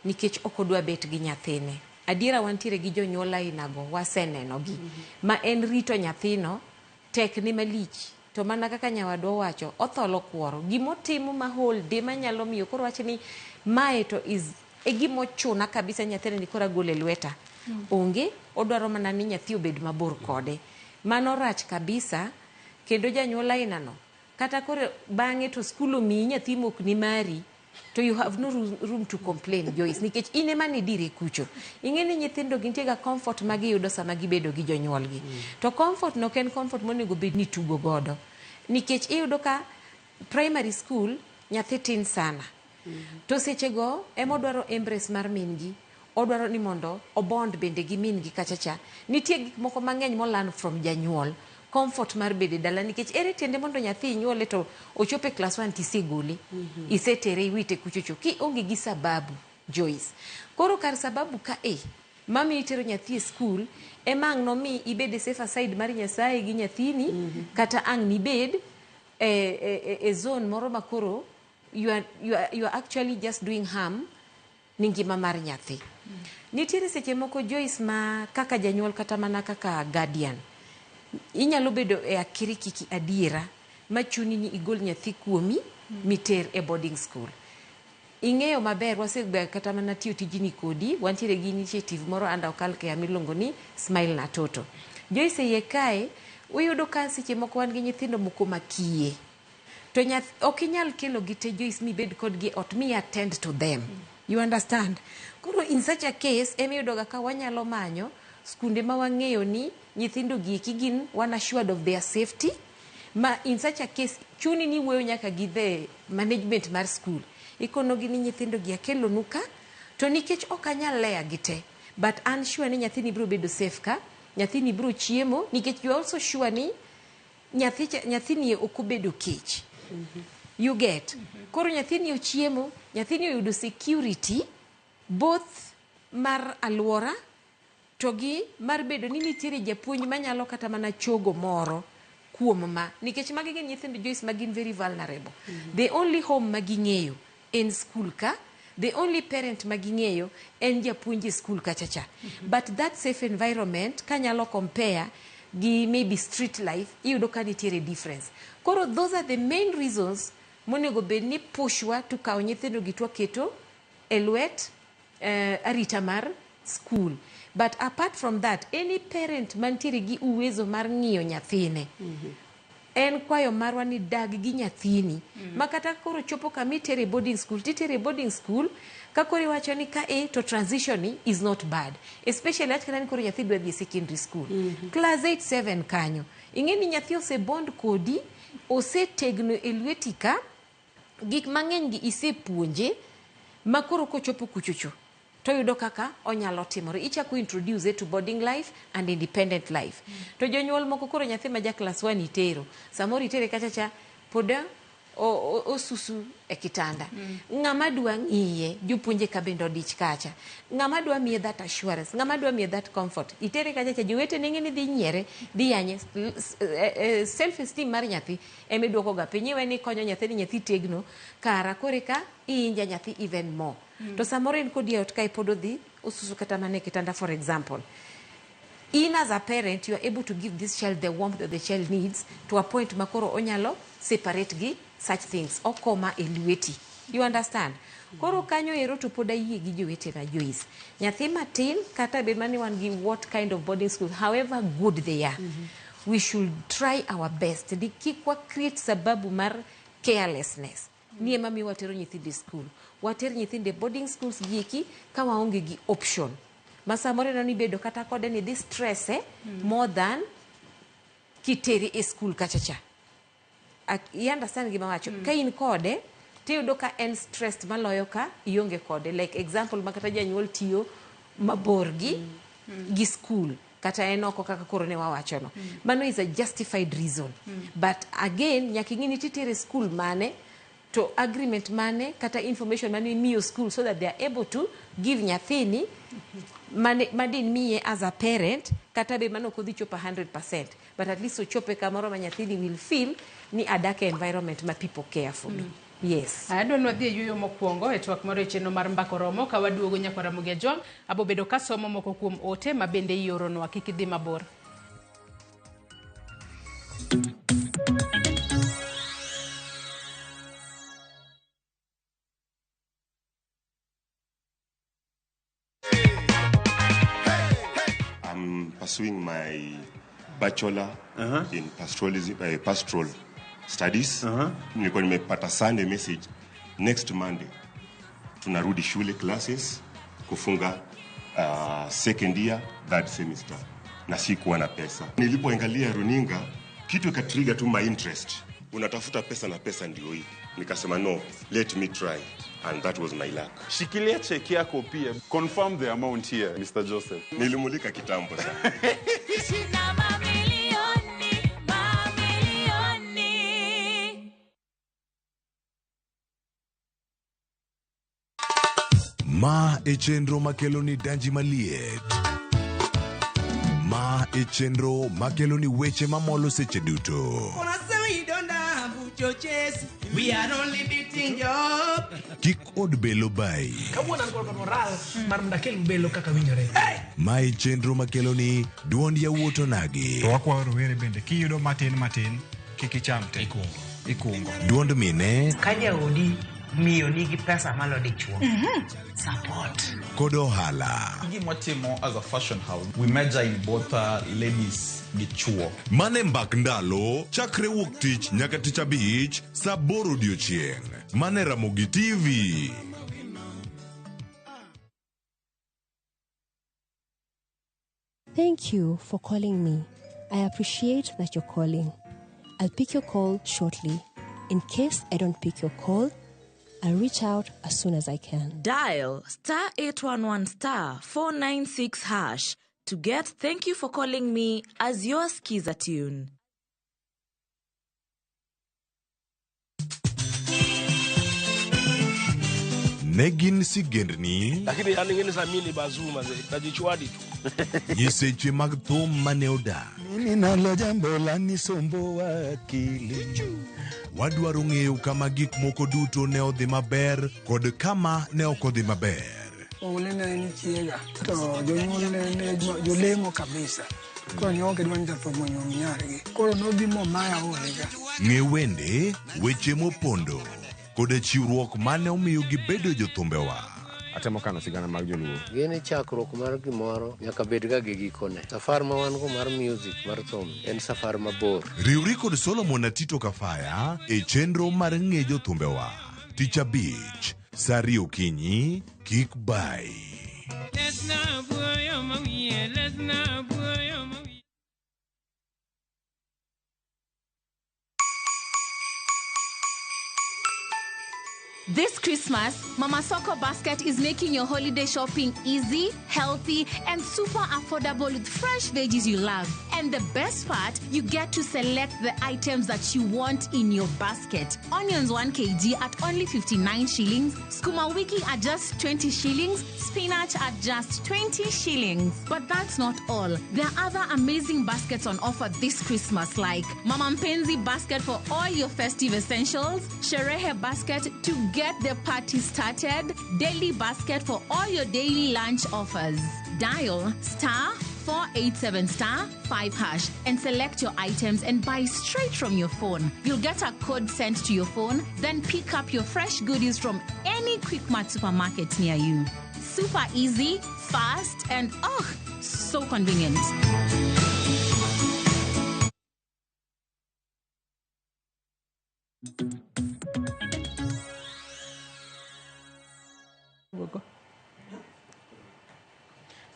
nikech ok odwa bet gi nyathine. Adiera, wantiere gi jonyuol ainago, wasenenogi. Ma en rito nyathino tek ne malich. To mana kaka nyawadwa owacho, otholo kuoro. Gimotimo ma whole day manyalo miyo koro wach ni mae to is e gimochuna kabisa, nyathini ni koro agolo e lweta. Onge, odwaro mana ni nyathi obed mabor kode. Mano rach kabisa, kendo janyuol ainano kata koro bang'e to skul omiyi nyathi mok ni mari, to you have no room to complain, Joyce, nikech in ema nidire kucho. Ing'e ni nyithindo gintie ga comfort ma giyudo sama gibedo gi jonyuolgi. To comfort no ok en comfort monego bed ni tugo godo, nikech iyudo ka primary school nyathi tin sana, to sechego ema odwaro embrace mar min gi, odwaro ni mondo obond bende gi min gi kacha cha. Nitie gik moko mang'eny molearn from janyuol, comfort mar bedo e dala, nikech ere tiende mondo nyathi inyuole to ochopo e class 1 tisegole, isetere, iwite kuchocho kionge gi sababu, Joyce? Koro kar sababu ka e mami itero nyathi e skul ema ang' nomi ibed e safer side mar Nyasaye gi nyathini, kata ang' nibed e zone moro ma koro you are actually just doing harm ni ngima mar nyathi. Nitiere seche moko, Joyce, ma kaka janyuol kata mana kaka guardian inyalo bedo e akirikiki adiera machuni ni igol nyathi kuomi miter e boarding school. Ing'eyo maber, wasebedo kata mana tiyo tijni kodi, wantiere gi initiative moro under Okal Care miluongo ni Smile na Toto. Joyce, iye kae uyudo ka seche moko wan gi nyithindo moko makiye, to nyath ok inyal kelo gi te, Joyce, mibed kodgi e ot mi attend to them, you understand? Koro in such a case ema ga ka wanyalo manyo skunde ma wang'eyo ni nyithindo gi eki gin wan assured of their safety, ma in such a case chuni ni wuoyo nyaka gi the management mar school, ikonogi ni nyithindo gi akelonu ka to nikech ok anyal leya gi te, but an sure ni nyathini biro bedo safe ka, nyathini biro chiemo, nikech you are also sure ni nyathini ok obedo kech, you get? Koro nyathini ochiemo, nyathini oyudo security both mar aluora to gi mar bedo ni nitiere japuonj manyalo kata mana chogo moro kuom ma, nikech magi gin nyithindo, Joyce, ma gin very vulnerable. The only home ma ging'eyo en school ka, the only parent ma ging'eyo en japuonj e school kacha cha. But that safe environment kanyalo compare gi maybe street life, iyudo ka nitiere difference. Koro those are the main reasons monego bed ni pushwa to kawo nyithindo gi twaketo e lwet arita mar school. But apart from that, any parent mantiere gi uwezo mar ng'iyo nyathine, en kwayo marwa ni dag gi nyathini ma kata koro chopo kama itere e boarding school, titere e boarding school ka koro iwacho ni ka e to transition ni is not bad, especially ach kata ni koro nyathi dwa dhi e secondary school, class 8 7 kanyo, ing'e ni nyathi osebond kodi, osetegno e lweti ka gik mang'eny gi isepuonje, ma koro kochopo kuchocho toyudo kaka onyalo timore, ichako introduce to boarding life and independent life. To jonyuol moko koro nyathi ma ja class 1 itero, samoro itere kacha cha pod Osusu e kitanda. Ng'ama dwa ng'iye, jopuonje ka bende odich kacha. Ng'ama dwa miye that assurance, ng'ama dwa miye that comfort. Itere kacha cha jowetene ng'e ni dhi nyiere, dhi yanye. Self esteem mar nyathi ema iduoko ga piny. Iwe ni ikonyo nyathi ni nyathi tegno, kara koro eka i-injure nyathi even more. To samoro en kodi e ot kae pod odhi osusu kata mana e kitanda, for example. In as a parent, you are able to give this child the warmth that the child needs to a point ma koro onyalo separate gi such things. Okoma e lweti. You understand? Koro kanyo ero to pod ayie gi jowetena, Joyce. Nyathi matin kata bed mana ni wan gi what kind of boarding school, however good they are, we should try our best ni kik wa create sababu mar carelessness. Ni ema miyo watero nyithindo e school. Water nyithindo e boarding schools gi eki ka waonge gi option. Ma samoro ineno ni bedo kata kode ni dhi stress more than kitere e school kacha cha. I understand gima awacho? Ka in kode tiyudo ka en stressed maloyo ka ionge kode. Like example ma kata janyuol tiyo mabor gi school kata en oko kaka koro ne wawacho no. Mano is a justified reason. But again, nyaka ing'i ni titere school mane, to agreement mane kata information mane imiyo school so that they are able to give nyathini mane madin miye as a parent. Kata be mano ok odhi chopo 100%, but at least ochope kamoro ma nyathini will feel ni adak e environment ma people care for me. Yes. Adwa ni wadhi e yueyo mokwongo e twak moro e chenro mar Mbaka Oromo. Ka waduogo, nyakwar Ramogi Ajwang', abo bedo kasomo moko kuom ote ma bende ioronwa. Kik idhi mabor. I'm pursuing my bachelor in pastoralism, pastoral studies. Nilikuwa nimepata Sunday message, next Monday tunarudi shule, classes kufunga second year, third semester, na sikuwa na pesa. Nilipoangalia runinga, kitu ikatrigger tu my interest. Unatafuta pesa na pesa ndio hii. Nikasema, "No, let me try," and that was my luck. Shikilia cheki yako pia. Confirm the amount here, Mr. Joseph. Nilimulika kitambo sana. Na mamilioni, mamilioni. Ma e chenro makelo ni danji maliet. Ma e chenro makelo ni weche mamolo seche duto. Wanasema we don't have churches. We are only beating job. Kik od belo bai. Kawuono an kod moral mar mondo akel belo kaka winjore. Ma e chenro makelo ni duond yawuot onagi. To wakwayo rowere bende kiyudo matin matin kik icham te ikungo. Duond mine Ka jaodi miyo nigi pesa malo dichuo, support. Kod ohala. Gima watimo as a fashion house, we major in both ladies gi chuo. Mane mbak ndalo chakre wuok tich nyaka tich abich sa 8 odiochieng'. Mane Ramogi TV. Thank you for calling me. I appreciate that you're calling. I'll pick your call shortly. In case I don't pick your call, I'll reach out as soon as I can. Dial *811*496# to get "Thank You for Calling Me" as your Skiza tune. Ne gin sigendni Lakini yani ngine za mimi ni bazuu mazee, najichwadi tu. Nyiseche mag thum mane odak. Mimi nalo jambo la nisomboa akili. Wadwaro ng'eyo kama gik moko duto ne odhi maber kod kama ne ok odhi maber. Oule ne en chiega to jonyuol ne ne jolemo kabisa. Koro ne ok gidwa ni jathum onyuom nyargi. Koro nodhi momaya olega. Ng'e wende, weche mopondo koda chiwruok mane omiyo gibedo jothumbewa. Atemo kano sigana mag joluo. Gini chakruok mar gimoro nyaka bed ga gi gikone. Safar ma wan go mar music mar thum en safar mabor. Riwri kod Solomon Atito Kafaya e chenro mar ng'e jothumbewa. Tich abich, sa 2 okinyi, kik bai. Lesna buoyo mawiye, lesna buoyo mawiye. This Christmas, Mama Soko Basket is making your holiday shopping easy, healthy, and super affordable with fresh veggies you love. And the best part, you get to select the items that you want in your basket. Onions 1 kg at only 59 shillings, skuma wiki at just 20 shillings, spinach at just 20 shillings. But that's not all. There are other amazing baskets on offer this Christmas, like Mama Mpenzi basket for all your festive essentials, Sherehe basket to get the party started, daily basket for all your daily lunch offers. Dial star 487 star 5 hash and select your items and buy straight from your phone. You'll get a code sent to your phone, then pick up your fresh goodies from any Quickmart supermarket near you. Super easy, fast, and oh, so convenient.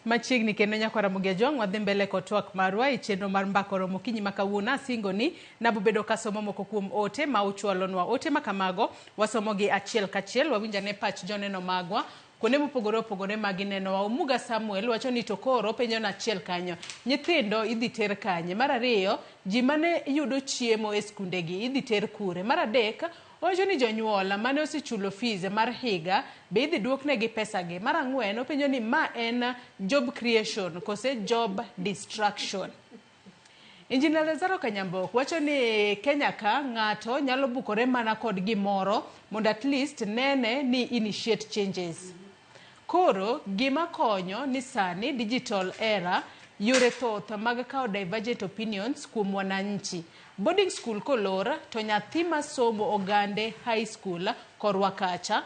Machiegni kendo nyakwar Ramogi Ajwang' wadhi mbele kod twak marwa e chenro mar mbaka oromo okinyi ma kawuono. Asingo ni nabobedo kasomo moko kuom ote ma uchwalonwa. Ote ma kamago wasomogi achiel kachiel, wawinj ane pach joneno magwa kuonde mopogore opogore ma ginenowa. Omuga Samuel wacho ni to koro penjo na achiel kanyo, nyithindo idhi ter kanye? Mar ariyo, ji mane yudo chiemo e skundegi idhi ter kure? Mar adek, owacho ni jonyuol mane osechulo fees mar higa be idhi duoknegi pesagi? Mar ang'wen, openjo ni ma en job creation kose job destruction? Engineer Lazaro Kanyambok wacho ni Kenya ka ng'ato nyalo bukore mana kod gimoro mondo at least nene ni initiate changes. Koro gima konyo ni sani digital era yore thoth mag kawo divergent opinions kuom wananchi. Boarding school kolor to nyathi masomo Ogande High School korwa kacha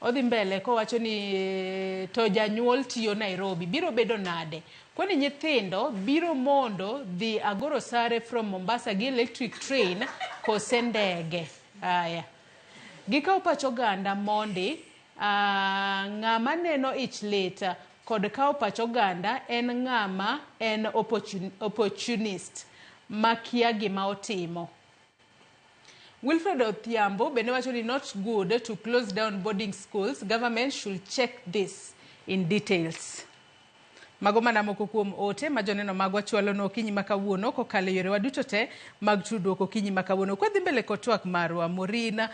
odhi mbele kowacho ni to janyuol tiyo Nairobi biro bedo nade? Kwani nyithindo biro mondo dhi Agoro Sare from Mombasa gi electric train kose ndege? Aya. Gikawo pach oganda mondi ng'ama neno ich lit kod kawo pach oganda en ng'ama en opportunist makia gima otimo. Wilfred Odhiambo bende wacho ni not good to close down boarding schools. Government should check this in details. Mago mana moko kuom ote ma joneno magwa chwalonwa okinyi ma kawuono kokalo e yorewa duto te mag tudruok okinyi ma kawuono. Kwadhi mbele kod twak marwa, Maureen,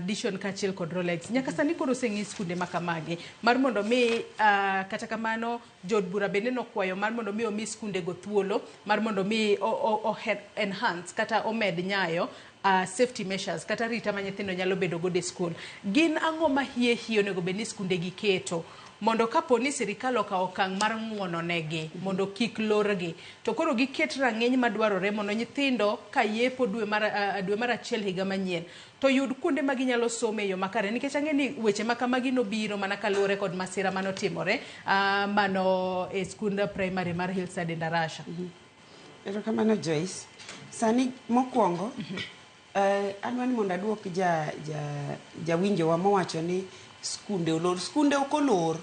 Dishon kaachiel kod Rolex. Nyaka sani koro oseng'i skunde ma kamagi mar mondo mi kata kamano jood bura bende nokwayo mar mondo mi omi skundego thuolo mar mondo mi o enhance kata omed nyayo safety measures kata rita ma nyithindo nyalo bedo godo e skul. Gin ang'o ma hie hie onego bed ni skunde gi keto mondo kapo ni sirikal okawo okang' mar ng'uono negi mondo kik lorgi, to koro giket rang'iny madwarore mondo nyithindo ka yepo dwe mar achiel higa manyien to yud kuonde ma ginyalo somo e yo makare, nikech ang'e ni weche ma kamagi nobiro mana kaluwore kod masira manotimore mano e skund primary mar Hillside e Ndarasha. Erokamano Joyce. Sani mokwongo adwa ni mondo aduok jawinjowa mowacho ni skunde olor. Skunde ok olor.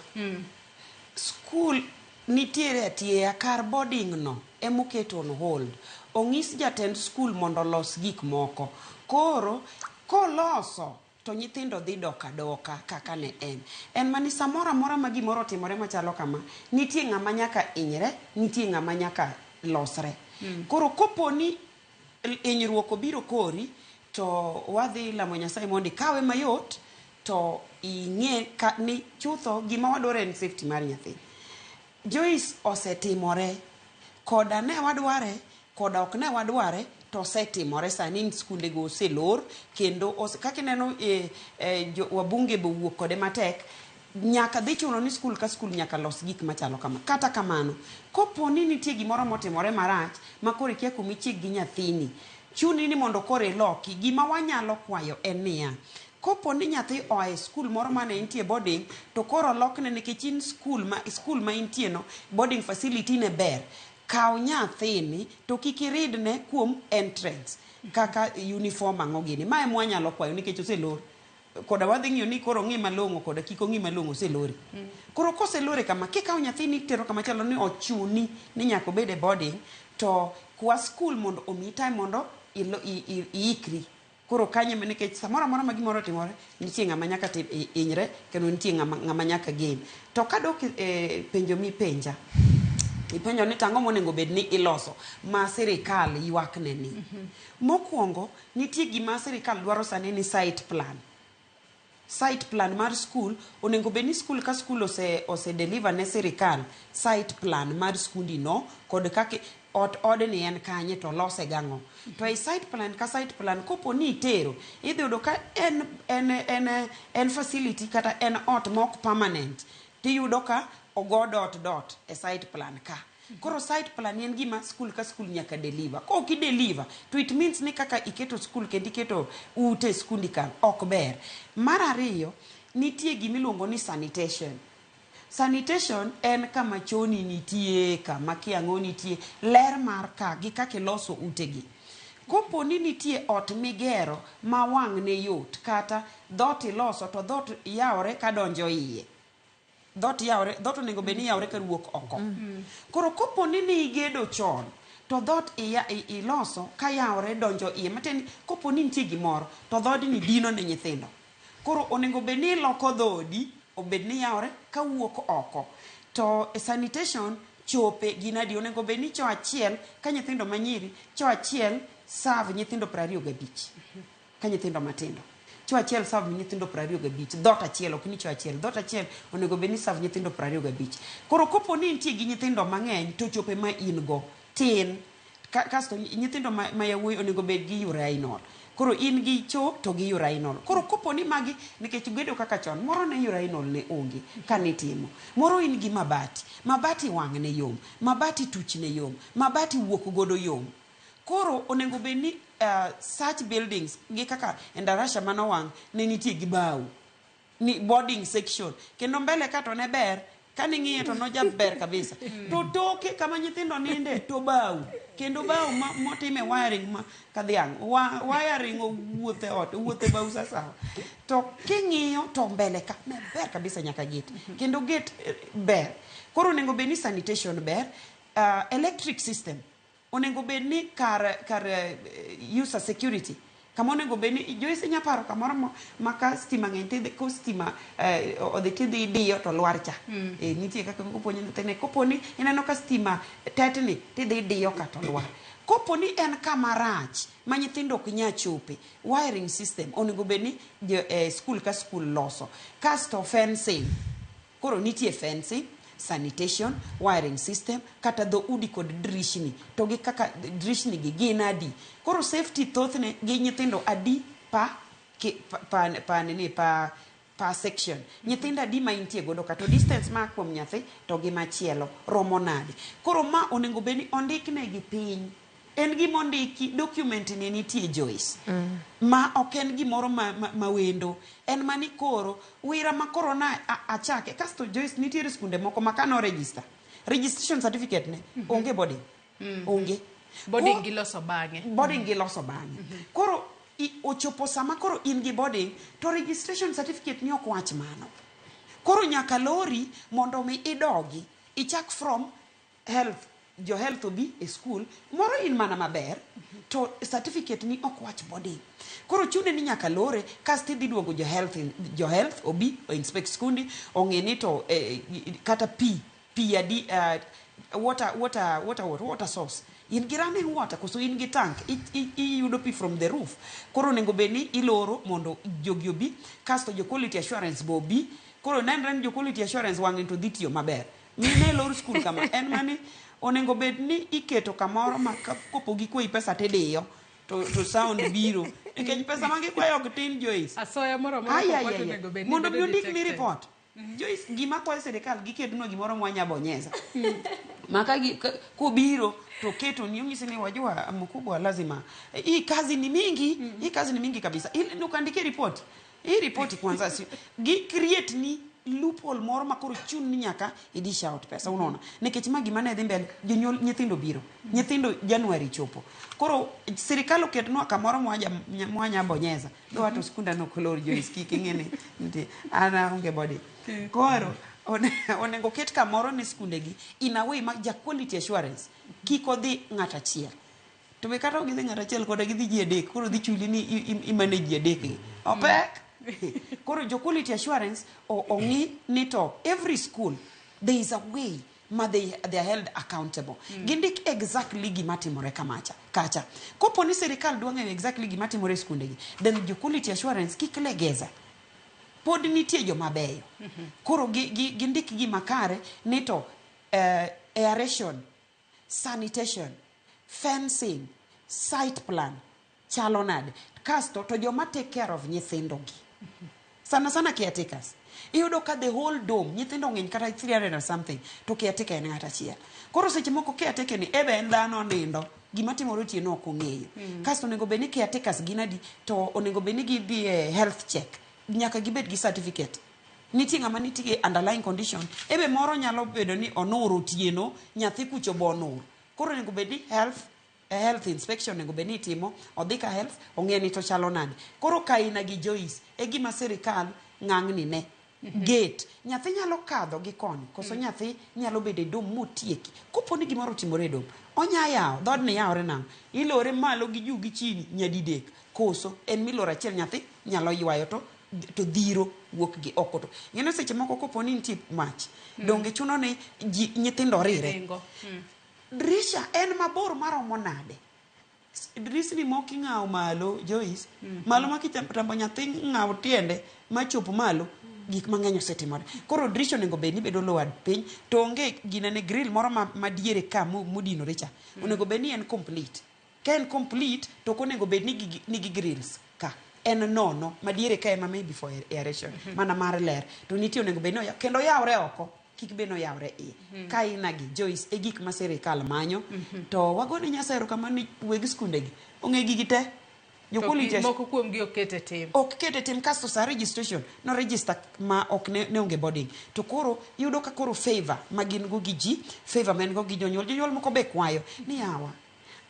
Skul nitiere atieya kar boarding no emoket on hold. Ong'is jatend skul mondo olos gik moko. Koro koloso to nyithindo dhi dok adoka kaka ne en. En mani samoro amora ma gimoro otimore machalo kama, nitie ng'ama nyaka hinyre, nitie ng'ama nyaka losre. Koro koponi hinyruok obiro kori, to wadhi lamo Nyasaye mondo ikawe mayot, to ing'e ni chutho gima wadwaro en safety mar nyathi. Joyce, osetimore koda ne wadware koda ok ne wadware, to osetimore. Sani skundego oselor kendo kaka ineno wabunge be owuok kode matek. Nyaka dhi chuno ni skul ka skul nyaka los gik machalo kama. Kata kamano, kopo ni nitie gimoro motimore marach ma koro ikia kuma ichik gi nyathini, chuni ni mondo koro iloki. Gima wanyalo kwayo en niya, kopo ni nyathi oa e skul moro mane entie boarding to koro olokne nikech in skul ma intie no boarding facility ne ber, kaw nyathini to kik iridne kuom entrance kaka uniform ang'o gini. Mae mwanyalo kwayo nikech oselor. Koda wadhi ng'iyo ni koro ong'i malong'o koda kik ong'i malong'o, oselore. Koro koselore kama, kikawo nyathini itero kama chalo ni ochuni ni nyaka obed e boarding, to kwa skul mondo omiyi time mondo iikri. Koro kanyo ema nikech samoro amora ma gimoro otimore, nitie ng'ama nyaka hinyre kendo nitie ng'ama nyaka gain. To kadok e penjo mipenja, ipenjo ni tang'o monego bed ni iloso ma sirikal ywak ne ni. Mokwongo, nitie gima sirikal dwaro sani ni site plan. Site plan mar skul, onego bed ni skul ka skul ose deliver ne sirikal site plan mar skundi no kod kaka ot odni en kanye to lose gang'o. To e site plan ka site plan kopo ni itero, idhi yudo ka en facility kata en ot mok permanent, tiyudo ka ogo dot dot e site plan ka. Koro site plan en gima skul ka skul nyaka deliver. Kok i deliver, to it means ni kaka iketo skul kendo iketo ute e skundi ka ok ber. Mar ariyo, nitie gimiluongo ni sanitation. Sanitation en kama choni nitie, kama kiang'o nitie, ler mar ka gi kaka iloso utegi. Kopo ni nitie ot migero ma wang' ne yot, kata dhoot iloso to dhoot yawore kadonjo iye. Dhoot yawore, dhoot onego bed ni yawore kawuok oko. Koro kopo ni nigedo chon, to dhoot iloso ka yawore donjo iye. Matiende ni kopo ni nitie gimoro, to dhoodni dino ne nyithindo. Koro onego bed ni iloko dhoodi, obed ni yawore kawuok oko. To sanitation chope gin adi? Onego bed ni choo achiel ka nyithindo manyiri, choo achiel serve nyithindo 25. Ka nyithindo matindo. Choo achiel serve nyithindo 25. Dhoot achiel, ok ni choo achiel. Dhoot achiel onego bed ni serve nyithindo 25. Koro kopo ni nitie gi nyithindo mang'eny to chope ma in go tin. Kasto nyithindo ma yawuoyi onego bed gi urinal. Koro in gi choo to gi urinal. Koro kopo ni magi, nikech gedo kaka chon, moro ne urinal ne onge kanitimo. Moro in gi mabati. Mabati wang' ne yom. Mabati tuch ne yom. Mabati wuok godo yom. Koro onego bed ni such buildings gi kaka Endarasha manowang' ne nitie gi bao. Ni boarding section. Kendo mbele ka to ne ber, kane ng'iye to nojaber kabisa. To toke kama nyithindo ninde to bao. Kendo bao motime wiring ma kadhiang'. Wiring owuothe ot, owuothe bao sasawa. To king'iyo to mbele ka ne ber kabisa nyaka gate. Kendo gate ber. Koro onego bed ni sanitation ber. Electric system. Onego bed ni kar user security. Kama onego bed ni Joyce inya paro kamoro ma ka stima ng'eny tidhi, ko stima odhi tidhi idiyo to lwar cha. Nitie kaka kopo nyithinde, kopo ni ineno ka stima tetni tidhi idiyo ka to lwar. Kopo ni en kama rach ma nyithindo ok nyal chope, wiring system onego bed ni skul ka skul loso. Kasto fencing. Koro nitie fencing, sanitation, wiring system, kata dho udi kod drishni. To gi kaka drishni gi gin adi. Koro safety thothne gi nyithindo adi pa, ki, pa, pa, pa, nini, pa, pa section. Nyithindo adi ma intie godo ka, to distance ma kuom nyathi to gi machielo romo nade. Koro ma onego bed ni ondiknegi piny. En gima ondiki, document ni nitie Joyce. Ma ok en gimoro ma wendo. En mani koro, wira ma koro na achake. Kasto Joyce nitiere skunde moko ma kano register. Registration certificate ne, onge boarding. Onge. Boarding giloso bang'e. Boarding giloso bang'e. Koro ochopo sama koro in gi boarding, to registration certificate ni ok wach mano. Koro nyaka lori mondo mi idogi. Ichak from health. Jo health obi e school, moro in mana maber, to certificate ni ok wach boarding. Koro chune ni nyaka lore, kasto idhi duogo jo health, jo health obi, o inspect skundi, ong'e ni to kata pi, pi adi, water, water, water, water, water source. In gi running water, koso in gi tank, iyudo pi from the roof. Koro onego bed ni iloro mondo jogi obi, kasto jo quality assurance bo obi. Koro nenre ni jo quality assurance wang'e to dhi tiyo maber. Mine lor skul kama, en mani onego bed ni iketo kamoro ma kopo gikwayi pesa tidiyo, to sound biro. Nikech pesa ma gikwayo ok tin, Joyce. Asoya moro amora Ai, ai, kopo ai, ai. onego bed ni Mondo mi bedo ondikni detected. report. Joyce, gima kwayo sirikal giketnwa gimoro mwanyabonyeza. Ma ka kobiro to keto ni onyisi ni wajua mkubwa lazima. Hii kazi ni mingi, hii kazi ni mingi kabisa. Ili ndio ukaandike report. Hii report kwanza si gi create ni loophole moro ma koro chun ni nyaka idish out pesa, unaona. Nikech ma gima ne dhi mbele, jonyuol nyithindo biro. Nyithindo January chopo. Koro sirikal oketnwa kamoro mwanya bonyeza. Dwa to skunda no kolor Joyce kik ing'e ni nitie. An aonge body. Koro onego ket kamoro ne skundegi in a way ma ja quality assurance kik odhi ng'at achiel. To be kata ok gidhi ng'ato achiel koda gidhi ji adek, koro dhi chuli ni i manage ji adek gi. Opek. Koro jo quality assurance ong'i ni to every school there is a way ma they are held accountable. Gindik exactly gima timore kamacha kacha. Kopo ni sirikal dwa ng'eyo exactly gima timore e skundegi, then jo quality assurance kik legeza. Pod nitie joma beyo. Koro gindik gima kare ni to aeration, sanitation, fencing, site plan chalo nade. Kasto to joma take care of nyithindo gi. Sana sana caretakers. Iyudo ka the whole dome nyithindo ng'eny kata 300 and something to caretaker en ng'at achiel. Koro seche moko caretaker ni ebe en dhano nindo gima timore otieno ok ong'eyo. Kasto onego bed ni caretakers gin adi to onego bed ni gidhi e health check. Nyaka gibed gi certificate. Nitie ng'ama nitie gi underlying condition. Ebe moro nyalo bedo ni onur otieno, nyathi kucho bo onur. Koro onego bed ni health inspection onego bed ni itimo, odhi ka health, ong'e ni to chalo nade. Koro Kaina gi Joyce e gima sirikal ng'ang'ni ne. Gate, nyathi nyalo kadho gi koni, koso nyathi nyalo bedo e dom motieki. Kopo ni gimoro otimore e dom, onya yawo, dhoodni yawore nang'o? Ilore malo gi juu gi chini nyadidek, koso en miloro achiel nyathi nyalo ywayo to dhiro wuok gi oko to. Ing'e seche moko kopo ni nitie mach, donge chuno ni nyithindo rire. Dirisha en mabor maromo nade? Dirisni moko ing'awo malo, Joyce, malo ma kitambo nyathi ng'awo tiende machop malo, gik mang'eny osetimore. Koro dirisha onego bed ni bedo lowered piny, to onge ginene grill moro ma diere ka modinore cha. Onego bed ni en complete. Ka en complete, to ok onego bed ni nigi grills ka. En nono, ma diere ka ema maybe for aeration, mana mar ler. To nitie onego bed ni kendo oyawre oko. Kik bed ni oyawre iye. Kaina gi Joyce e gik ma sirikal manyo, to wagone Nyasaye erokamano ni weg skundegi ong'e gigi te. Jo quality moko kuomgi ok ket e tim. Ok ket e tim kasto sa registration no register ma ok ne onge boarding. To koro iyudo ka koro favor ma gin go gi ji, favor ma en go gi jonyuol. Jonyuol moko be kwayo ni yawa,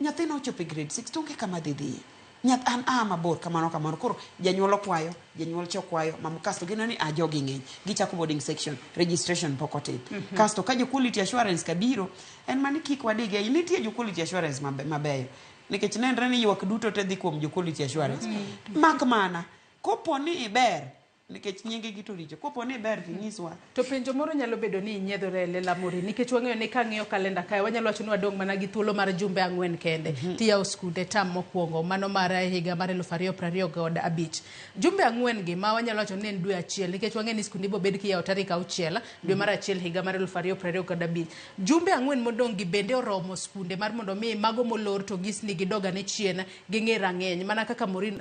nyathina ochopo e grade 6 to onge kama dhi dhiye. Nyath an a mabor kamano kamano. Koro janyuol okwayo, janyuol cha okwayo, mama kasto gineno ni a jogi ng'eny. Gichako boarding section, registration pok otim. Kasto ka jo quality assurance ka biro, en mani kik wadigi. Nitie jo quality assurance mabeyo. Nikech nenre ni ywak duto te dhi kuom jo quality assurance. Mak mana, kopo ni iber, nikech nyinge gi to richo, kopo ni iber to inyiswa. To penjo moro nyalo bedo ni inyiedhore e lela mori, nikech wang'eyo ni kang'iyo kalenda kae, wanyalo wacho ni wadong' mana gi thuolo mar jumbe 4 kende. Tiyawo skunde tam mokwongo, mano mar higa mar 2025. Jumbe 4 gi ma wanyalo wacho ni en dwe 1, nikech wang'eyo ni skunde ibiro bed kiyawo tarik 6, dwe mar 1 higa mar 2025. Jumbe 4 modong' gi bende oromo skunde mar mondo mi mago molor to gisni gidog ane chien, ging'e rang'eny, mana kaka Maureen,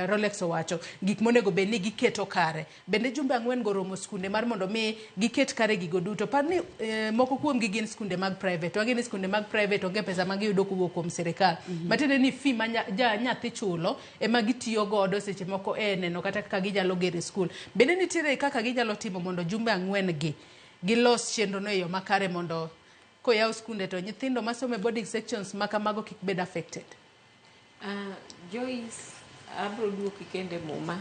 Rolex owacho, gik monego bed ni giketo kare. Bende jumbe 4 go romo skunde mar mondo mi giket kare gigo duto. Par ni moko kuomgi gin skunde mag private. Wang'e ni skunde mag private onge pesa ma giyudo kowuok kuom sirikal. Matiende ni fee ma nyathi chulo ema gitiyo godo seche moko e neno kata kaka ginyalo gero e skul. Bende nitiere kaka ginyalo timo mondo jumbe 4 gi gilos chenro no e yo makare mondo koyaw skunde to nyithindo masomo e boarding sections ma kamago kik bed affected. Joyce, abro duoki kende Muma.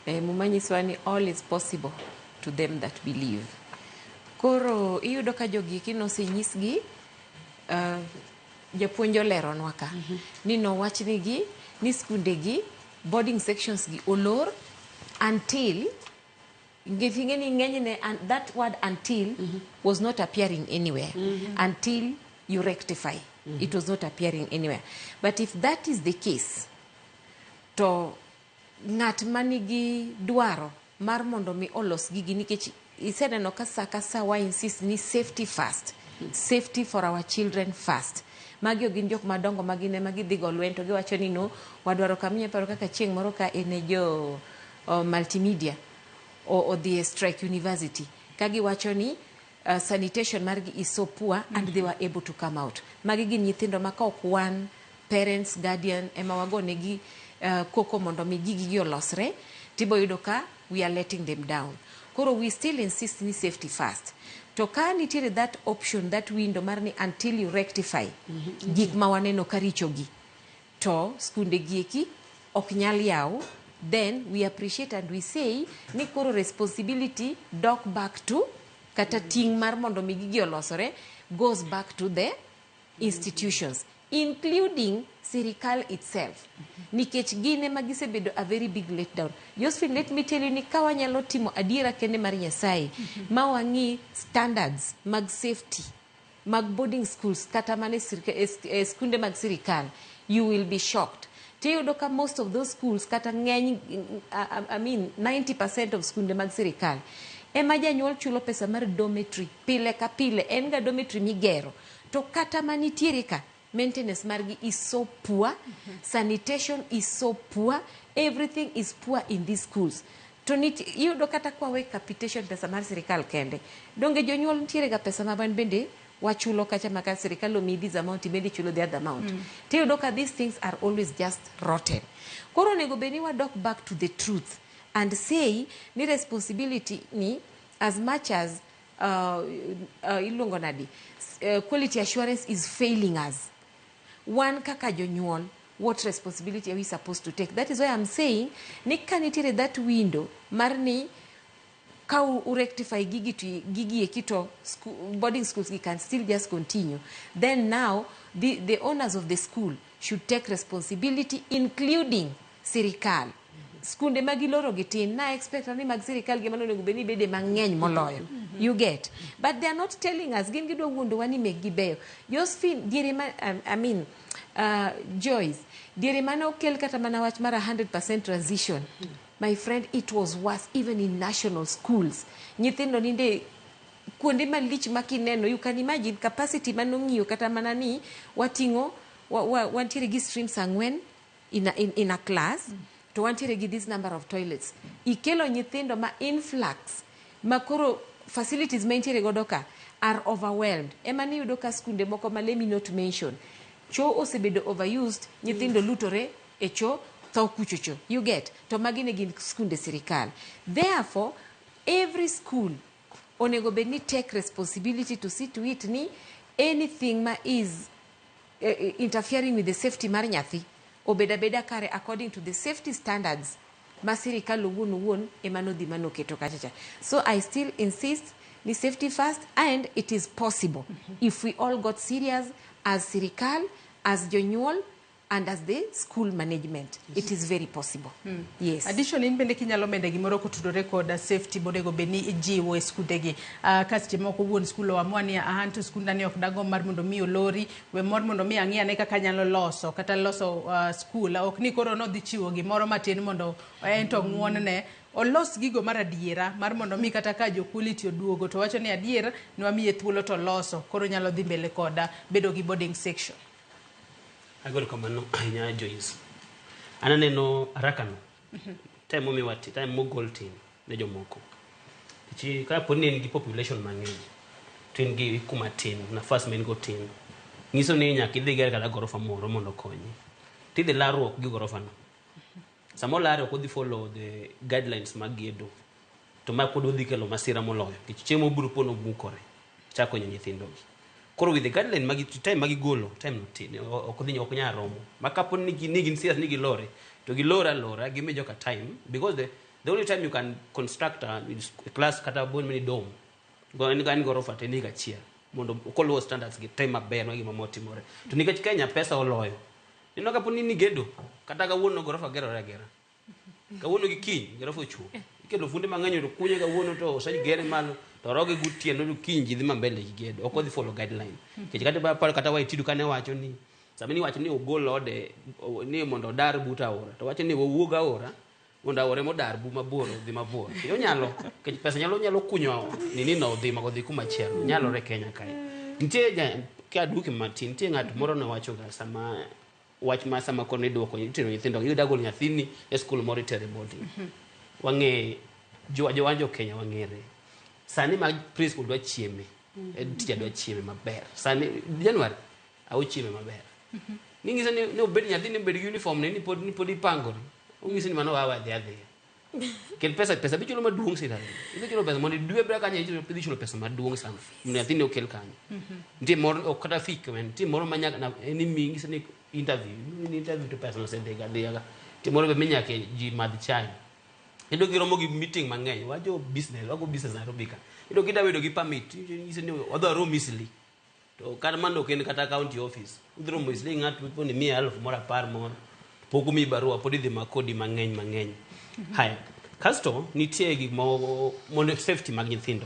Muma nyisowa ni all is possible to them that believe. Koro iyudo ka jogi eki nosenyisgi, japuonj oleronwa ka, ni nowachnigi ni skundegi, boarding sections gi olor until, nikech ing'e ni ng'enyne, and that word until was not appearing anywhere. Until you rectify. It was not appearing anywhere. But if that is the case, to ng'at manigi dwaro mar mondo mi olos gigi, nikech iseneno ka sa ka sa wa insist ni safety first, safety for our children first. Magi ok gin jok madongo ma gin ema gidhi go lweny to giwacho ni no, wadwaro kaminya paro kaka chieng' moro ka en e jo multimedia odhi e strike university ka giwacho ni sanitation margi is so poor and they were able to come out. Magi gin nyithindo ma ka ok wan parents, guardian ema wagonegi koko mondo mi gigi gi olosre, tibo yudo ka we are letting them down. Koro we still insist ni safety first. To ka nitiere that option, that window mar ni until you rectify gik ma waneno ka richogi, to skunde gi eki ok nyal yaw, then we appreciate and we say ni koro responsibility dok back to, kata ting' mar mondo mi gigi olosore goes back to the institutions. including sirikal itself, nikech gin ema gisebedo a very big letdown. Josephine, let me tell you ni ka wanyalo timo adiera kende mar Nyasaye ma wang'i standards mag safety mag boarding schools kata mana e skunde mag sirikal, you will be shocked. Tiyudo ka most of those schools, kata ng'eny, I mean 90% of skunde mag sirikal ema janyuol chulo pesa mar dormitory pile ka pile. En ga dormitory migero, to kata manitiere ka, maintenance margi is so poor, sanitation is so poor, everything is poor in these schools. To iyudo kata kwa we capitation, pesa mar sirikal kende, donge jonyuol nitiere ga pesa ma wan bende wachulo kacha, ma ka sirikal omiyi this amount, ibende ichulo the other amount. Tiyudo ka these things are always just rotten. Koro onego bed ni wadok back to the truth and say ni responsibility ni, as much as iluongo nadi, quality assurance is failing us, wan kaka jonyuol, what responsibility are we supposed to take? That is why I'm saying ni ka nitiere that window mar ni ka u rectify gigi to gigi eki to school, boarding schools gi can still just continue, then now the owners of the school should take responsibility, including sirikal. Skunde ma giloro gi tin na expect ni mag sirikal gi mano onego bed ni bede mang'eny moloyo. You get? But they are not telling us. Gin gidwa wuondowa ni mekgi beyo. Josephine, diere ma I mean, Joyce, diere mane okel kata mana wach mar 100% transition, my friend, it was worse even in national schools. Nyithindo ninde kuonde malich ma kineno, you can imagine capacity manong'iyo kata mana ni wating'o wantiere gi streams ang'wen in a class, to wantiere gi this number of toilets. Ikelo nyithindo ma influx, ma koro facilities ma intiere godo ka are overwhelmed. Ema niyudo ka skunde moko ma, let me not mention, cho osebedo overused, nyithindo lutore e cho, tho kuchocho. You get? To magi ne gin skunde sirikal. Therefore, every school onego bed ni take responsibility to see to it ni anything ma is interfering with the safety mar nyathi obed abeda kare according to the safety standards ma sirikal owuon owuon ema nodhi manoketo kachacha. So I still insist ni safety first, and it is possible if we all got serious as sirikal, as jonyuol and as the school management. It is very possible. Yes. Addition, in bende kinyalo mede gimoro kotudore kod safety monego bed ni ijiwo e skundegi. Ka seche moko wuon skul oamua ni an to skunda ni ok dagomb mar mondo mi olori, we mor mondo mi ang'i ane kaka anyalo loso kata loso skul, ok ni koro nodhi chiwo gimoro matin mondo en to ng'uon ne olos gigo mar adiera mar mondo mi kata ka jo quality oduogo to wacho ni adier nwamiye thuolo to loso, koro nyalo dhi mbele koda bedo gi boarding section. Agoro kamano ahinya, Joyce. An aneno haraka no. Time momiwa time mogol tin ne jomoko. Nikech kapo ni in gi population mang'eny to in gi kuma tin, nafas ma in go tin, nyiso ni nyaka idhi ger kata gorofa moro mondo okonyi. Tidhi larruok gi gorofa no. Sama olare, ok odhi follow the guidelines mag gedo. To ma pod odhi kelo masira moloyo. Nikech chieng' mobiro po nomukore, chako hinyo nyithindo gi. Koro with the guideline magi time magigolo, time no tin, ok odhi, ok nyal romo. Ma kapo ni gin serious ni gilore, to gilore alora, gimi joka time, because the only time you can construct a class kata bon mini dom, go en gorofa te en higa achiel mondo koluwo standards gi te maber ma gima motimore. To nikech Kenya pesa oloyo, ineno kapo ni nigedo, kata kawuono gorofa gerore agera. Kawuono gi kiny gorofa ochung'. Ikelo funde mang'eny to kunye kawuono to osegere malo to roge gotieno to kiny ji dhi ma mbele gi gedo. Ok odhi follow guideline. Nikech kata aparo kata Waititu kane wacho ni sama niwacho ni ogol ode ni mondo odar but aora, to wacho ni wawuog aora mondo aora modar bu mabor odhi mabor. Nikech onyalo, nikech pesa nyalo kunyo nini no odhi odhi kuma chielo. Nyalore Kenya kae. Nitie ka aduoki matin, nitie ng'at moro nowacho ga sama wach ma sama koro idwoko itero nyithindo, iyudo golo nyathini e skul moro itere boarding. Wang'e jo wan jo Kenya wang'ere. Sani ma preschool dwa chieme, teacher dwa chieme maber. Sani January aochieme maber. Ning'iso ni obed nyathini obed gi uniform ne ni pod ipangori. Ong'isi ni mano wawa dhi adhiya. Kel pesa, pesa bichulo maduong' sirkal. Idhi chulo pesa mondo idwe bra kanyo, idhi chulo pesa maduong' sana. Mondo nyathini okel kanyo. Nitie moro ok kata fik men, nitie moro ma nyaka en imi ng'isi ni interview, ni interview to pesa nosedhi ga dhiga. Nitie moro be minyaka ji madh chai. Iyudo giromo gi meeting mang'eny, wajo business, wago business Nairobi ka. Iyudo kida bedo gi permit, ng'isi ni wadwa room easily. To kata mano ok en kata county office. Udhi romo siling ng'ato po ni miya 10,000 moro. Pok omiyi barua pod idhi mak kodi mang'eny mang'eny. Haya. Kasto nitie gik moko mondo safety mag nyithindo.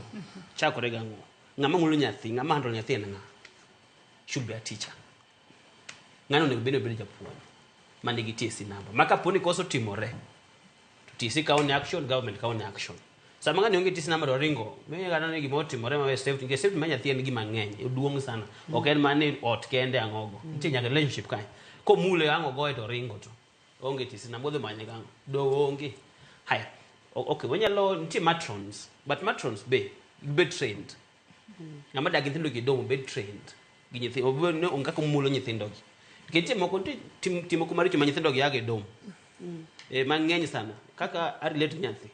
Chakore gang'o? Ng'ama mulo nyathi, ng'ama handle nyathi en ng'a? Should be a teacher. Ng'ano onego bed ni obedo japuonj man nigi TSC number. Ma kapo ni koso timore, to TSC kawo ne action, government kawo ne action. Sama ng'ani onge TSC number to oringo, miyo kata ni gima otimore ma safety, nikech safety mar nyathi en gima ng'eny, oduong' sana. Ok en mana ni ot kende ang'ogo. Nitie nyaka relationship kae. Komule ang' ogoye to oringo to. Onge TSC number, odhi manye kang'o? Do onge. Haya. Okay, wanyalo nitie matrons, but matrons be be trained. Ng'ama dak gi nyithindo gi dom obed trained gi nyithindo, obed ni onge kaka omulo nyithindo gi. Nikech nitie moko nitie tim moko maricho ma nyithindo gi yago e dom. Mang'eny sana kaka a relate nyathi.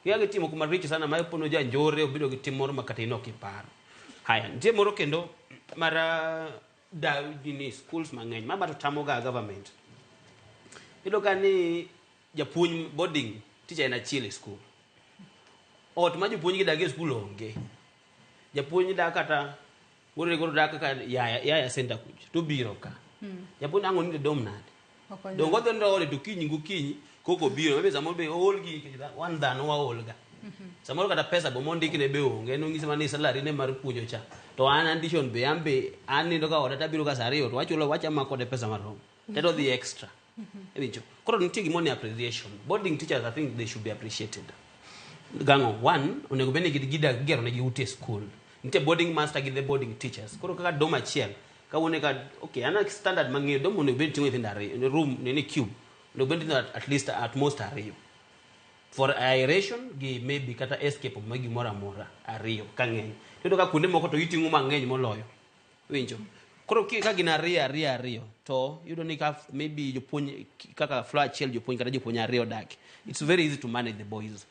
Giyago tim moko maricho sana ma pono janjore obedo gi tim moro ma kata in ok iparo. Haya, nitie moro kendo mar da ni schools mang'eny ma to tamo ga government. Iyudo ka ni japuonj boarding teacher en achiel e school. Ot ma jopuonj gi dak e school onge. Japuonj dak kata wuode koro dak kaka yaya yaya center kucha to biro ka. Japuonj ang' onindo e dom nade? Dongo odhi nindo ode to kinyi gokinyi koko obiro maybe samoro be ool gi nikech wan dhano waol ga. Samoro kata pesa be mondikne be onge en onyise mana ni salary ne mar puonjo cha. To an addition be an be anindo ka oda tabiro ka saa ariyo to wachulo wachama kode pesa marom. Tedo dhi extra. Iwinjo? Koro nitie gimoro ni appreciation. Boarding teachers I think they should be appreciated. Gang'o? One, onego bed ni gidak igero negi ute e school. Nitie boarding master gi the boarding teachers. Koro kaka dom achiel, kawuono ka okay, an standard mang'eyo dom onego bed ni ting'o nyithindo ariyo, room nini cube. Onego bed ni ting'o at least at most ariyo. For aeration gi maybe kata escape ma gimoro amora ariyo ka ng'eny. Iyudo ka kuonde moko to giting'o mang'eny moloyo. Winjo? Koro ka gin ariyo ariyo ariyo to iyudo ni ka maybe jopuonj kaka floor achiel jopuonj kata jopuonj ariyo odak. It's very easy to manage the boys.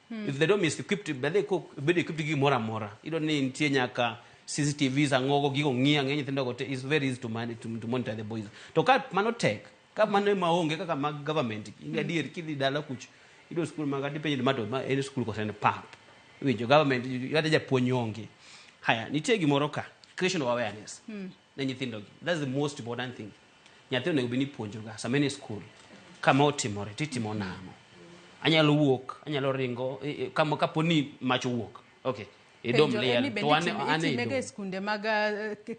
If the dom is equipped, bende bedo equipped gi gimoro amora. Iyudo ni nitie nyaka CCTVs ang'ogo gigo ng'iyo ang'e nyithindo go te it's very easy to manage to monitor the boys. To ka mano tek, ka mano ema onge kaka mag government, in adier kidhi dala kucho, iyudo skul mag adipenjo ni ma to ma en skul koso en pap. Iwinjo government kata japuonj onge. Haya, nitie gimoro ka, creation of awareness ne nyithindo gi. That's the most important thing. Nyathi onego bed ni ipuonjo ga sama en e skul. Kama otimore titimo nang'o? Anyalo wuok, anyalo ringo, kama kapo ni mach owuok. Okay. E dom Penjo en ni liel. bende To an an e itimega dom. e skunde mag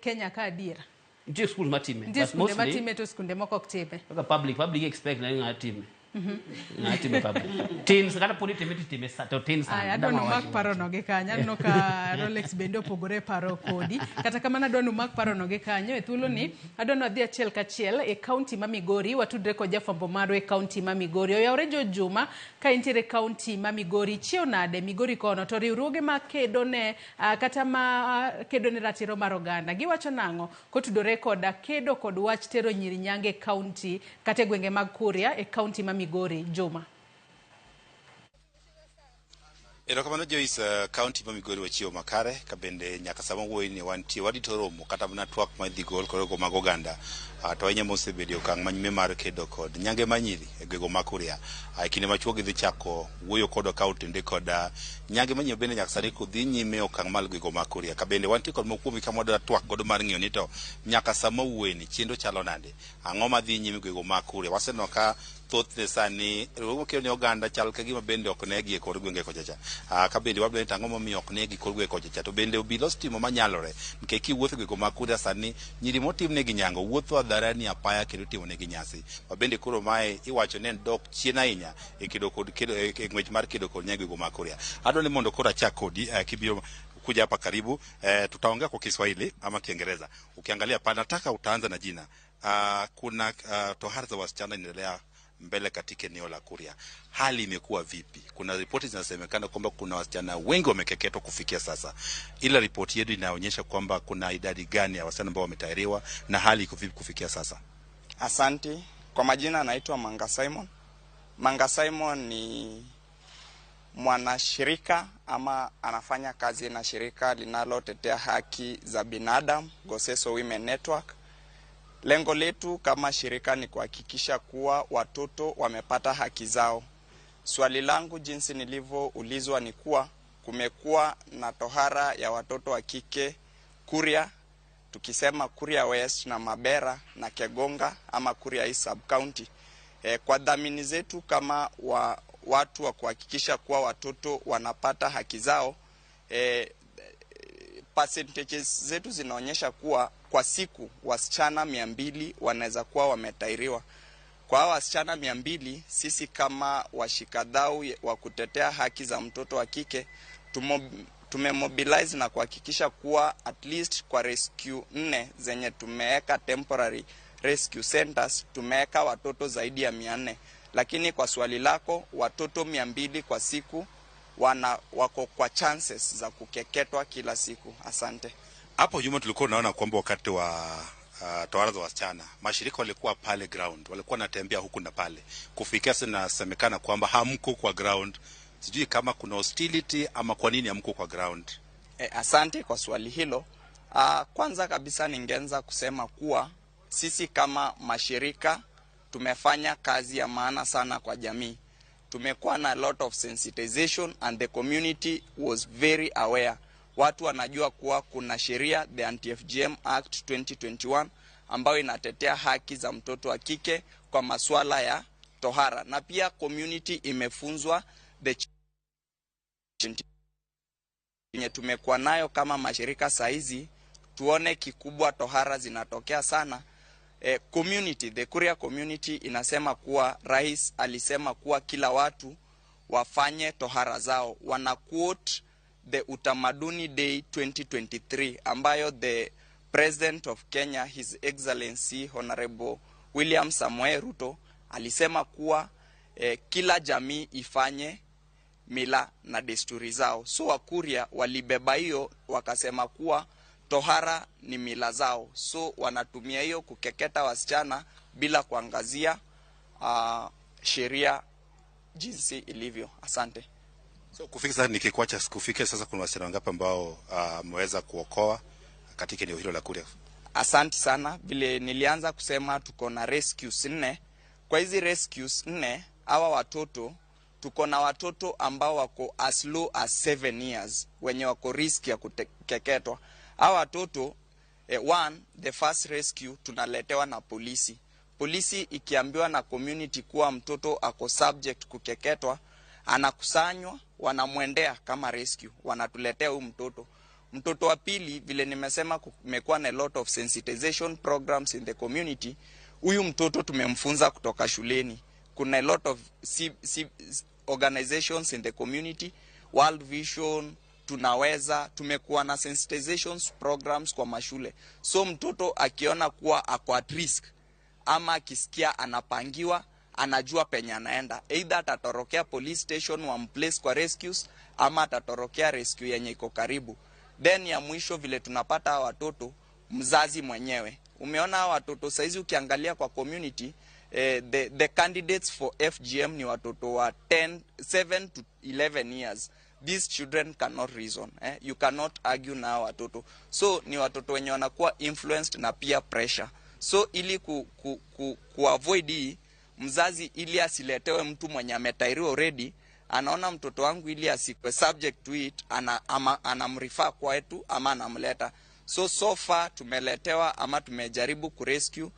Kenya ka adiera? Nitie skul matime. Nitie But skunde mostly matime to skunde moko ok time. kaka public expect na ng'a time. Ng'a time public. Tin kata pod itime titime sa to tin sana. Aya, adwa ni umak parono gi kanyo. Aneno ka Rolex bende opogore e paro kodi. Kata kamano adwa ni umak parono gi kanyo. E thuoloni, adwa ni wadhi achiel kachiel e kaunti ma Migori. Watudre kod jafwambo marwa e kaunti ma Migori. Oyawre Jo Juma ka intiere e kaunti ma Migori. Chiew nade Migori kono? To riwruoge ma kedo ne kata ma kedo ne ratiro mar oganda. Giwacho nang'o kotudore kod kedo kod wach tero nyiri nyange e kaunti kata e gwenge mag Kuria e kaunti ma Migori. Juma. Erokamano Joyce, kaunti ma Migori wachiewo makare ka bende nyaka sama wuoyi ni wantie warito romo kata mana twak ma idhi gol kod mag oganda to ahinya mosebedo e okang' manyime mar kedo kod nyange ma nyiri e gwenge ma Kuria. E kinde machuok gidhi chako wuoyo kodwa ka otende kod nyange ma nyiri bende nyaka sani kodhi nyime e okang' mal gwenge ma Kuria. Ka bende wantie kod moko kuomgi kama wadwa twak godo mar ng'iyo ni to nyaka sama wuoyi ni chenro chalo nade, ang'o madhi nyime e gwenge ma Kuria. Waseneno ka thothne sani riwruoge makedo ne oganda chal ka gima bende ok negi e kor gwenge kocha cha. Ka bende wadwa ni to ang'o momiyo ok negi e kor gwenge kocha cha to bende obila osetimo manyalore nikech kiwuotho e gwenge ma Kuria sani nyiri motimnegi nyango wuotho hadharani apaya kendo itimonegi nyasi ma bende koro mae iwacho ni en dok chien ahinya e kedo kod kedo e ng'wech mar kedo kod nyango e gwenge ma Kuria. Adwa ni mondo koro achak kodi kibiro kuja hapa karibu tutaongea kwa Kiswahili ama Kiingereza. Ukiangalia pale nataka utaanza na jina. Kuna tohara za wasichana inaendelea mbele katika eneo la Kuria. Hali imekuwa vipi? Kuna ripoti zinasemekana kwamba kuna wasichana wengi wamekeketwa kufikia sasa, ila ripoti yetu inaonyesha kwamba kuna idadi gani ya wasichana ambao wametahiriwa na hali iko vipi kufikia sasa? Asanti. Kwa majina naitwa Manga Simon. Manga Simon ni mwanashirika ama anafanya kazi na shirika linalotetea haki za binadamu, Goseso Women Network. Lengo letu kama shirika ni kuhakikisha kuwa watoto wamepata haki zao. Swali langu jinsi nilivyoulizwa ni kuwa kumekuwa na tohara ya watoto wa kike Kuria, Tukisema Kuria West na Mabera na Kegonga ama Kuria East Sub County. Kwa dhamini zetu kama watu wa kuhakikisha kuwa watoto wanapata haki zao, percentages zetu zinaonyesha kuwa kwa siku wasichana 200 wanaweza kuwa wametairiwa. Kwa hawa wasichana 200, sisi kama washikadau wa kutetea haki za mtoto wa kike tumemobilize na kuhakikisha kuwa at least kwa rescue 4 zenye tumeweka temporary rescue centers tumeweka watoto zaidi ya 400. Lakini kwa swali lako, watoto 200 kwa siku wako kwa chances za kukeketwa kila siku. Asante. Hapo nyuma tulikuwa tunaona kwamba wakati wa tohara za wasichana, mashirika walikuwa pale ground, walikuwa wanatembea huku na pale. Kufikia sasa inasemekana kwamba hamko kwa ground. Sijui kama kuna hostility ama kwa nini hamko kwa ground. Asante kwa swali hilo. Kwanza kabisa ningeanza kusema kuwa sisi kama mashirika tumefanya kazi ya maana sana kwa jamii. Tumekuwa na lot of sensitization and the community was very aware. Watu wanajua kuwa kuna sheria, the Anti-FGM Act 2021, ambayo inatetea haki za mtoto wa kike kwa masuala ya tohara. Na pia community imefunzwa the yenye tumekuwa nayo kama mashirika saizi, tuone kikubwa tohara zinatokea sana. Community, the Kuria community inasema kuwa rais alisema kuwa kila watu wafanye tohara zao. Wana quote the Utamaduni Day 2023 ambayo the President of Kenya, His Excellency Honorable William Samoei Ruto alisema kuwa kila jamii ifanye mila na desturi zao. So Wakuria walibeba hiyo wakasema kuwa tohara ni mila zao. So wanatumia hiyo kukeketa wasichana bila kuangazia sheria jinsi ilivyo. Asante. So kufika sasa, nikikuacha kufika sasa, kuna wasichana wangapi ambao mmeweza kuokoa katika eneo hilo la Kuria? Asante sana. Vile nilianza kusema tuko na rescues 4. Kwa hizi rescues 4, hawa watoto tuko na watoto ambao wako as low as 7 years wenye wako risk ya kukeketwa. Hawa watoto the first rescue tunaletewa na polisi. Polisi ikiambiwa na community kuwa mtoto ako subject kukeketwa, anakusanywa, wanamwendea kama rescue, wanatuletea huyu mtoto. Mtoto wa pili, vile nimesema kumekuwa na lot of sensitization programs in the community. Huyu mtoto tumemfunza kutoka shuleni. Kuna a lot of organizations in the community, World Vision, Tunaweza, tumekuwa na sensitizations programs kwa mashule. So mtoto akiona kuwa ako at risk ama akisikia anapangiwa, anajua penye anaenda. Either atatorokea police station wamplace kwa rescues ama atatorokea rescue yenye iko karibu. Then ya mwisho vile tunapata hawa watoto, mzazi mwenyewe. Umeona hawa watoto saizi ukiangalia kwa community, the candidates for FGM ni watoto wa 7 to 11 years. These children cannot reason. You cannot argue na hawa watoto. So ni watoto wenye wanakuwa influenced na peer pressure. So ili ku avoid hii, mzazi ili asiletewe mtu mwenye ametairiwa already, anaona mtoto wangu ili asikwe subject to it, anamrefer kwetu ama anamleta. So far tumeletewa ama tumejaribu kurescue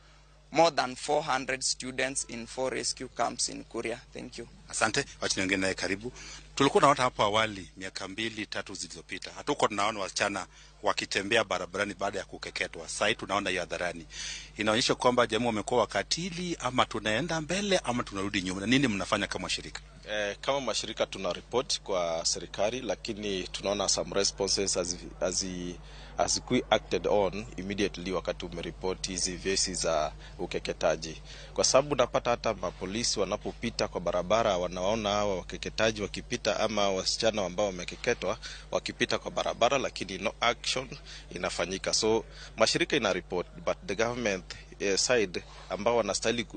more than 400 students in 4 rescue camps in Kuria. Thank you. Asante, wacha niongee naye karibu. Tulikuwa tunaona hapo awali miaka 2-3 zilizopita. Hatukuwa tunaona wasichana wakitembea barabarani baada ya kukeketwa. Sasa tunaona hiyo hadharani. Inaonyesha kwamba jamii wamekuwa wakatili, ama tunaenda mbele ama tunarudi nyuma. Nini mnafanya kama shirika? Kama mashirika tuna report kwa serikali, lakini tunaona some responses hazikui acted on immediately wakati umeripoti hizi vesi za ukeketaji. Kwa sababu unapata hata mapolisi wanapopita kwa barabara wanaona hawa wakeketaji wakipita ama wasichana ambao wamekeketwa wakipita kwa barabara, lakini no action inafanyika. So mashirika ina report, but the government side ambao wanastahili,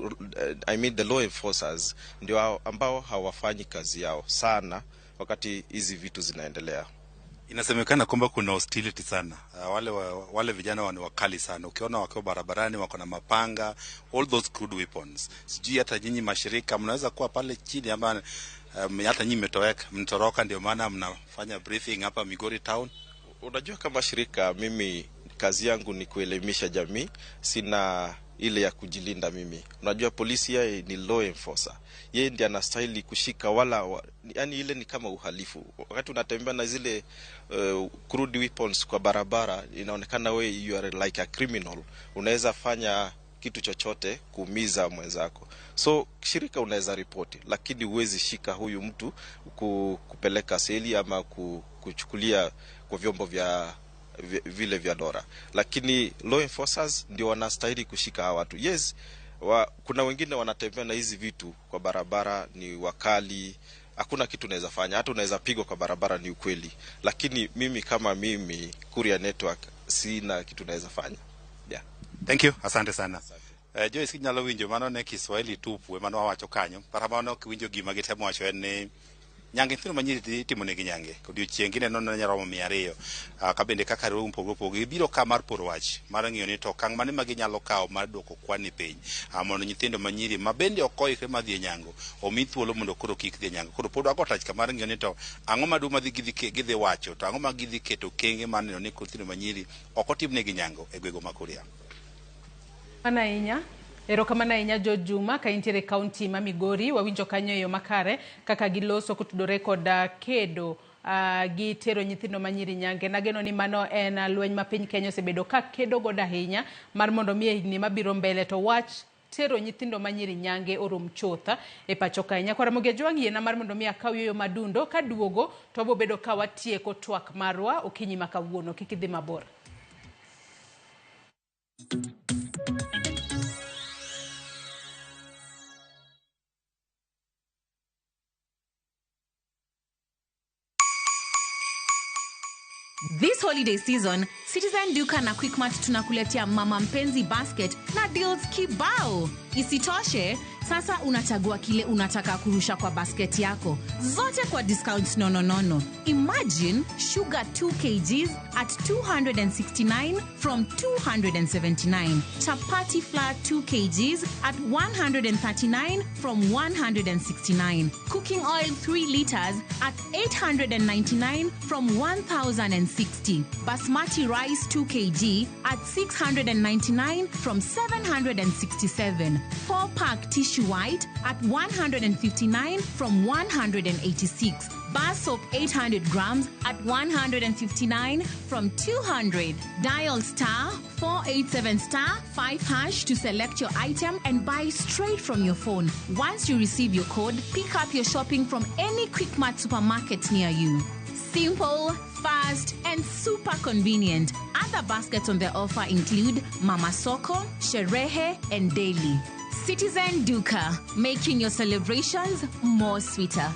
I mean the law enforcers, ndio ambao hawafanyi kazi yao sana wakati hizi vitu zinaendelea. Inasemekana kwamba kuna hostility sana. Wale vijana ni wakali sana. Ukiona wakiwa barabarani wako na mapanga, all those crude weapons. Sijui hata nyinyi mashirika mnaweza kuwa pale chini ama hata nyinyi mmetoweka, mtoroka, ndio maana mnafanya briefing hapa Migori town. Unajua kama shirika mimi Kazi yangu ni kuelimisha jamii, sina ile ya kujilinda mimi. Unajua polisi yeye ni law enforcer, yeye ndiye anastahili kushika wala, yani ile ni kama uhalifu. Wakati unatembea na zile crude weapons kwa barabara, inaonekana we you are like a criminal, unaweza fanya kitu chochote kuumiza mwenzako. So shirika unaweza ripoti, lakini huwezi shika huyu mtu kupeleka seli ama kuchukulia kwa vyombo vya vile vya dola. Lakini law enforcers ndio wanastahili kushika hawa watu. Yes, kuna wengine wanatembea na hizi vitu kwa barabara, ni wakali, hakuna kitu unaweza fanya, hata unaweza pigwa kwa barabara, ni ukweli. Lakini mimi kama mimi Kuria Network sina kitu naweza fanya. Yeah. Thank you, asante sana. Joyce kinyalo winjo mano ne Kiswahili tupu mano wawacho kanyo. Para mano kiwinjo gima gitemo wacho en ni nyange nyithindo manyiri itimo negi nyange. Odiochieng' gineno ni nyalo romo 200. Ka bende kaka riwruoge mopogore opogore gibiro ka mar poro wach mar ng'iyo ni to okang' mane ma ginyalo kawo mar duoko kwan ni piny. Mondo nyithindo manyiri ma bende ok oikre mar dhi e nyango omi thuolo mondo koro kik dhi e nyango. Koro pod wago tach ka mar ng'iyo ni to ang'o maduong' ma gidhi wacho to ang'o ma gidhi keto okenge mar neno ni nyithindo manyiri ok otimnegi nyango e gwenge ma Kuria. Mana ahinya. Erokamano ahinya George Juma ka intiere e kaunti ma Migori. Wawinjo kanyo e yo makare kaka giloso kotudore kod kedo gi tero nyithindo manyiri nyange. Nageno ni mano en lweny ma piny Kenya osebedo ka kedo godo ahinya mar mondo mi e higni mabiro mbele to wach tero nyithindo manyiri nyange orum chuth e pacho kae. Nyakwar Ramogi Ajwang' yiena mar mondo mi akaw yueyo madundo kaduogo to wabobedo ka watieko twak marwa okinyi ma kawuono. Kik idhi mabor. This holiday season, Citizen Duka na Quickmart tunakuletea Mama Mpenzi Basket na deals kibao. Isitoshe, sasa unachagua kile unataka kurusha kwa basket yako. Zote kwa discounts nononono. Imagine sugar 2 kgs at 269 from 279. Chapati flour 2 kgs at 139 from 169. Cooking oil 3 liters at 899 from 1,060. Basmati rice 2 kg at 699 from 767. 4-pack tissue white at 159 from 186. Bar soap 800 grams at 159 from 200. Dial star 487 star 5 hash to select your item and buy straight from your phone. Once you receive your code, pick up your shopping from any Quickmart supermarket near you. Simple, fast, and super convenient. Other baskets on the offer include Mama Soko, Sherehe, and Daily. Citizen Duka, making your celebrations more sweeter.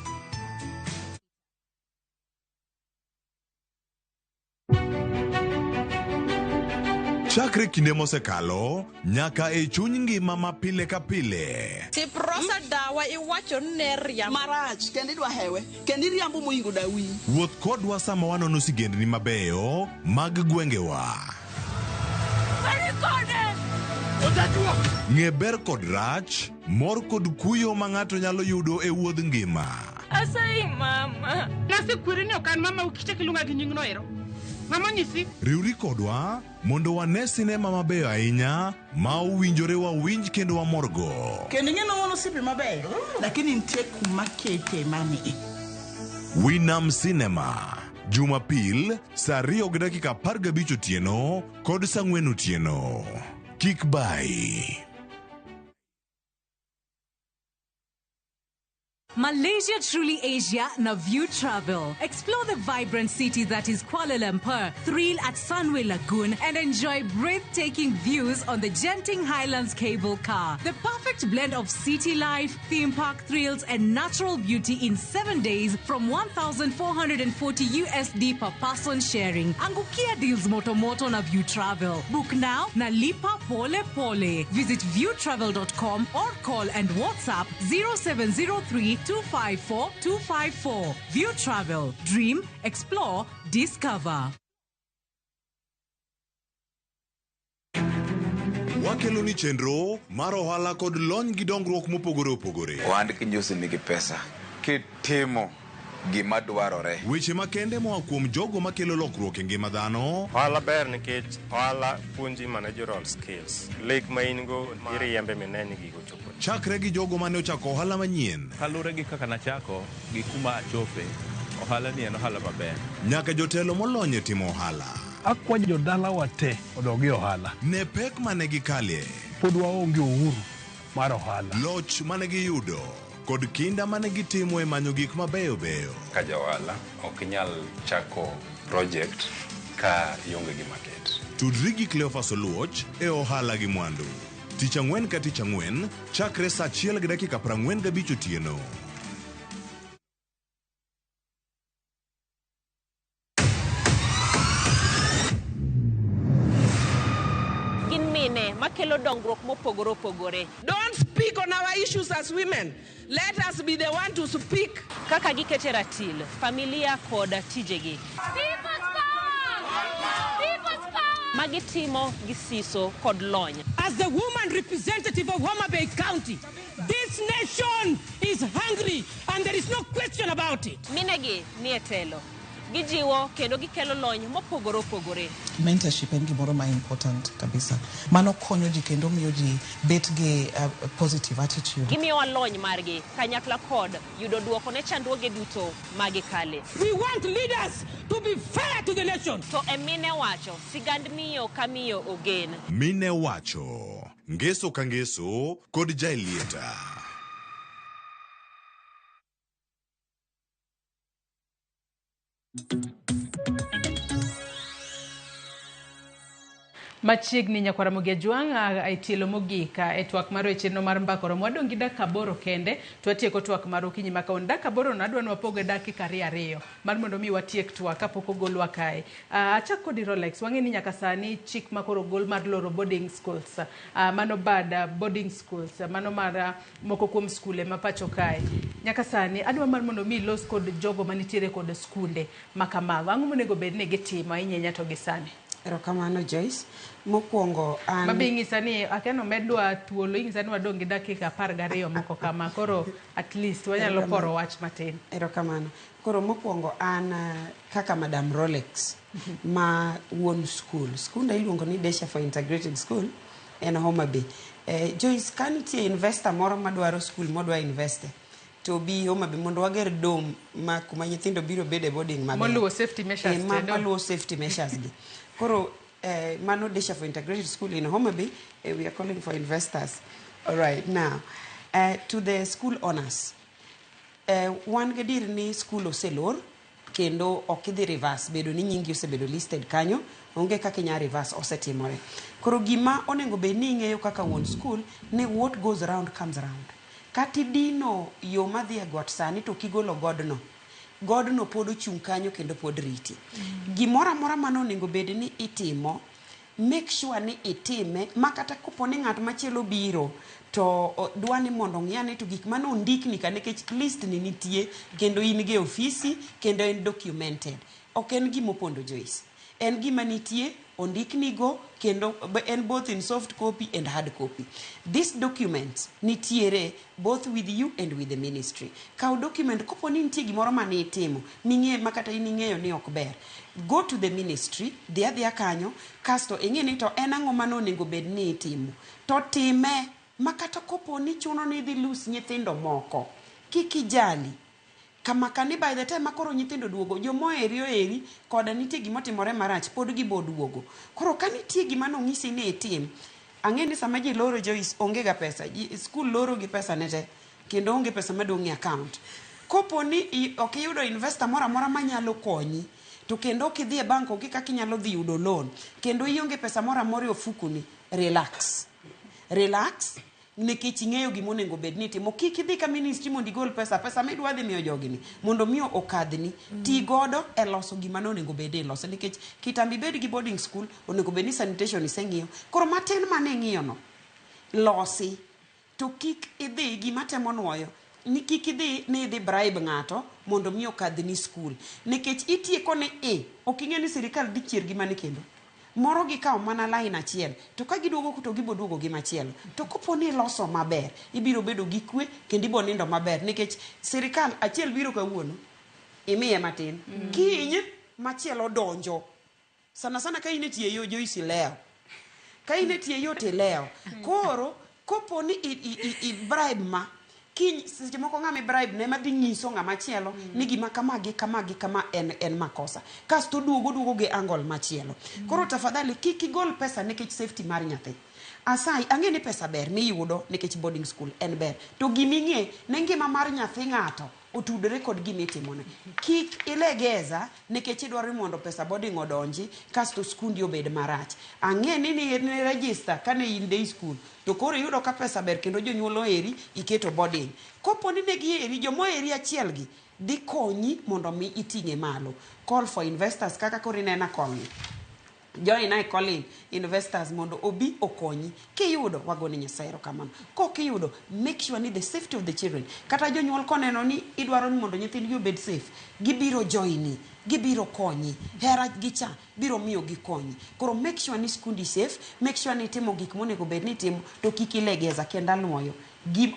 Chakre kinde mosekalo nyaka e chuny ngima ma pile ka pile. Tiprosa dawa iwacho ne riambo marach kendo idwa hewe kendo iriambo moingo dawi. Wuoth kodwa sama wanono sigendni mabeyo mag gwengewa. Ng'e ber kod rach, mor kod kuyo ma ng'ato nyalo yudo e wuodh ngima. Asayi mama. Nasekweri ni ok an mama ukichak iluonga gi nyingno ero. Mama nyisi. Riwri kodwa mondo wane sinema mabeyo ahinya ma owinjore wawinj kendo wamorgo. Kendo ing'e ni wan osiepe mabeyo, lakini nitie kuma kete mani. Winam Cinema, Jumapil saa 2:15 otieno kod saa 4 otieno. Kik bai. Malaysia Truly Asia na View Travel. Explore the vibrant city that is Kuala Lumpur, thrill at Sunway Lagoon, and enjoy breathtaking views on the Genting Highlands cable car. The perfect blend of city life, theme park thrills, and natural beauty in 7 days from 1,440 USD per person sharing. Angukia deals moto moto na View Travel. Book now na lipa pole pole. Visit viewtravel.com or call and WhatsApp 0703 254 254. View Travel. Dream, explore, discover. Wakelo ni chenro mar ohala kod lony gi dongruok mopogore opogore. Ohand kinjosi nigi pesa. Kitimo Gima dwarore. Weche makende moa kuom jogo makelo lokruok e ngima dhano. Ohala ber nikech ohala puonji managerial skills. Lek ma in go iriembe mine ni gigo ochopo. Chakre gi jogo mane ochako ohala manyien. Kaluwore gi kaka nachako gi kuma achope, ohala ni en ohala maber. Nyaka jotelo molony e timo ohala. Akwa jodalawa te odog e ohala. Ne pek mane gikalie. Pod waonge uhuru mar ohala. Loch mane giyudo kod kinda mane gitimo e manyo gik mabeyo beyo. Ka ja ohala ok inyal chako project ka ionge gi market. Tudri gi Cleophas Oluoch e ohala gi mwandu. Tich ang'wen ka tich ang'wen chakre saa achiel gi dakika 45 otieno. Gin mine makelo dongruok mopogore opogore. Don't speak on our issues as women. Let us be the one to speak. Kaka gikete ratil, familia kod tijegi. Magitimo gi siso kod lony. As the woman representative of Homa Bay County, this nation is hungry and there is no question about it. Minegi nie telo. Gijiwo kendo gikelo lony mopogore opogore. Mentorship en gimoro ma important kabisa. Mano konyo ji kendo miyo ji bet gi positive attitude. Gimiyowa lony margi kanyakla kod yudo duoko ne chandruoge duto magikale. We want leaders to be fair to the nation. To e mine wacho, sigand miyo ka miyo ogen. Mine wacho, ngeso ka ngeso kod Jaelieta. Machiegni nyakwara Ramogi Ajwang' e tielo mogik e twak mar chenro mar mbaka oromo. Wadong' gi dakika 8 kende to watieko twak mar okinyi ma kawuono. Dakika 8 no adwa ni wapog e dakika 2 mar mondo mi watiek twak kapok ogolwa kae. Achak kodi Rolex, wang'e ni nyaka sani chik ma koro ogol mar loro boarding schools, mano bad boarding schools, mano mar moko kuom skule ma pacho kae. Nyaka sani adwa mar mondo mi ilos kod jogo manitiere kod skunde ma kamago. Ang'o monego bed ni gitimo ahinya to gi sani? Erokamano Joyce. Mokwongo an Mabe ing'isa ni akia omedwa thuolo, ing'isa ni wadong' gi dakika 12 moko kama. Koro at least wanyalo poro wach matin. Erokamano. Koro mokwongo an kaka Madam Rolex ma wuon school. Skunda iluongo ni Desha for Integrated School en Homa Bay. Joyce, ka nitie investor moro madwaro school modwa investe to bi Homa Bay mondo wager dom ma kuma nyithindo biro bede boarding maber. Moluwo safety measures. Maluwo safety measures gi. Koro mano Desha for Integrated School in Homa Bay, we are calling for investors. All right, now, to the school owners. Wan gadier ni school oselor, kendo ok idhi reverse, bedo ni nyingi osebedo listed kanyo, onge kaka inya reverse osetimore. Koro gima onego bed ni ing'eyo kaka wuon school, ni what goes round comes round. Kata idino yo madhi e got sani to kigolo godno, godno pod ochung' kanyo kendo pod riti. Gimoro amora mane onego bed ni itimo, make sure ni itime, ma kata kopo ni ng'at machielo biro to dwa ni mondo ong'i ane to gik mane ondikni ka, nikech list ni nitie kendo in gi e ofisi kendo en documented. Ok en gima opondo Joyce. En gima nitie, ondiknigo kendo en both in soft copy and hard copy. This document nitiere both with you and with the ministry. Kaw document kopo ni nitie gimoro mane itimo ming'e ma kata in ing'eyo ni ok ber. Go to the ministry, dhi adhiya kanyo, kasto ing'e ni to en ang'o mane onego bed ni itimo. To time ma kata kopo ni chuno ni idhi lose nyithindo moko, kik ijali. Kama kani by the time makoro nyithindo duogo, jomoheri oheri, koda nitie gimotimore marach, pod gibo duogo. Koro ka nitie gima nong'isi ni itim, ang'e ni sama ji loro Joyce, onge ga pesa. School loro gi pesa ne te, kendo onge pesa madong' e account. Kopo ni ok iyudo investor moro amora manyalo konyi, to kendo ok idhi e bank, onge kaka inyalo dhi yudo loan, kendo ionge pesa moro amora e ofukoni, relax. Relax. Nikech ing'eyo gima onego bed ni itimo. Kik idhi ka ministry mondo igol pesa, pesa midwa dhi miyo jogi ni, mondo miyo okadhni. Ti godo e loso gima nonego bed ni iloso. Nikech kitambo ibed gi boarding school, onego bed ni sanitation iseng'iyo. Koro matin mane ing'iyo no, losi. To kik idhi, gima temo nuoyo, ni kik idhi ni idhi bribe ng'ato mondo mi okadhni school. Nikech itieko ni ok ing'e ni sirikal dhi chier gi mane kendo. Moro gikawo mana line achiel, to ka giduogo to gibo duogo gi machielo. To kopo ni iloso maber, ibiro bedo gi kwe kendo ibo nindo maber. Nikech sirikal achiel biro kawuono, Imiye matin. Kiny machielo donjo. Sana sana ka in e tie yo Joyce ilewo. Ka in e tie yo to ilewo. Koro kopo ni i bribe ma kiny seche moko ng'ama i bribe ne ema dhi nyiso ng'ama chielo ni gima kama gi kama gi kama en makosa. Kasto oduogo gi angle machielo. Koro tafadhali kik igol pesa nikech safety mar nyathi. Asai, ang'e ni pesa ber miyudo nikech boarding school en ber. To giming'e ne ngima mar nyathi ng'ato otudore kod gima itimone. Kik ilegeza nikech idwaro ni mondo pesa boarding odonji kasto skundi obed marach. Ang'e ni ni register kane in day school to koro iyudo ka pesa ber kendo jonyuol oheri iketo boarding. Kopo ni ne giheri, joma oheri achiel gi dhi konyi mondo mi iting'e malo. Call for investors kaka koro inena call ni. Join I calling investors mondo obi okonyi. Kiyudo wagone Nyasaye erokamano. Kok iyudo, make sure ni the safety of the children. Kata jonyuol koneno ni idwaro ni mondo nyithindgi obed safe, gibiro joini, gibiro konyi. Hera gi cha biro miyo gikonyi. Koro make sure ni skundi safe, make sure ni itimo gik monego bed ni itimo, to kik ilegeza kendo anuoyo.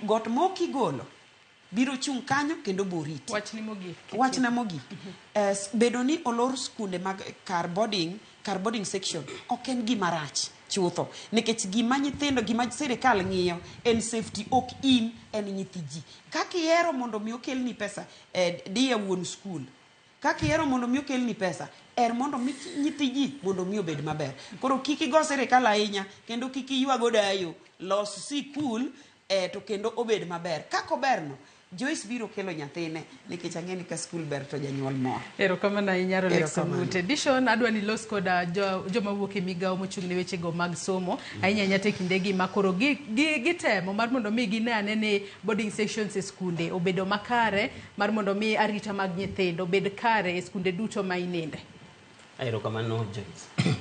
Got mok igolo biro chung' kanyo kendo boriti. Wachni mogik. Wachna mogik. Bedo ni olor skunde mag kar boarding section ok en gima rach chutho. Nikech gima nyithindo, gima sirikal ng'iyo en safety, ok in, en nyithi ji. Kaka ihero mondo mi okelni pesa, diye wuon skul. Kaka ihero mondo mi okelni pesa, er mondo mi nyithi ji mondo mi obed maber. Koro kik igo sirikal ahinya, kendo kik iywa godayo. Los sikul, to kendo obed maber. Kaka oberno, Joyce biro kelo nyathine, nikech ang'e ni ka skul ber to janyuol mor. Erokamano ahinya Rolex Erokamano. Ogute. Dishon adwa ni los koda joma wuok e migawo mochung' ne wechego mag somo, ahinya ahinya te kindegi ma koro gitemo mar mondo mi gine ane ni boarding sections e skunde obedo makare, mar mondo mi arita mag nyithindo obed kare e skunde duto ma ininde. Erokamano Joyce.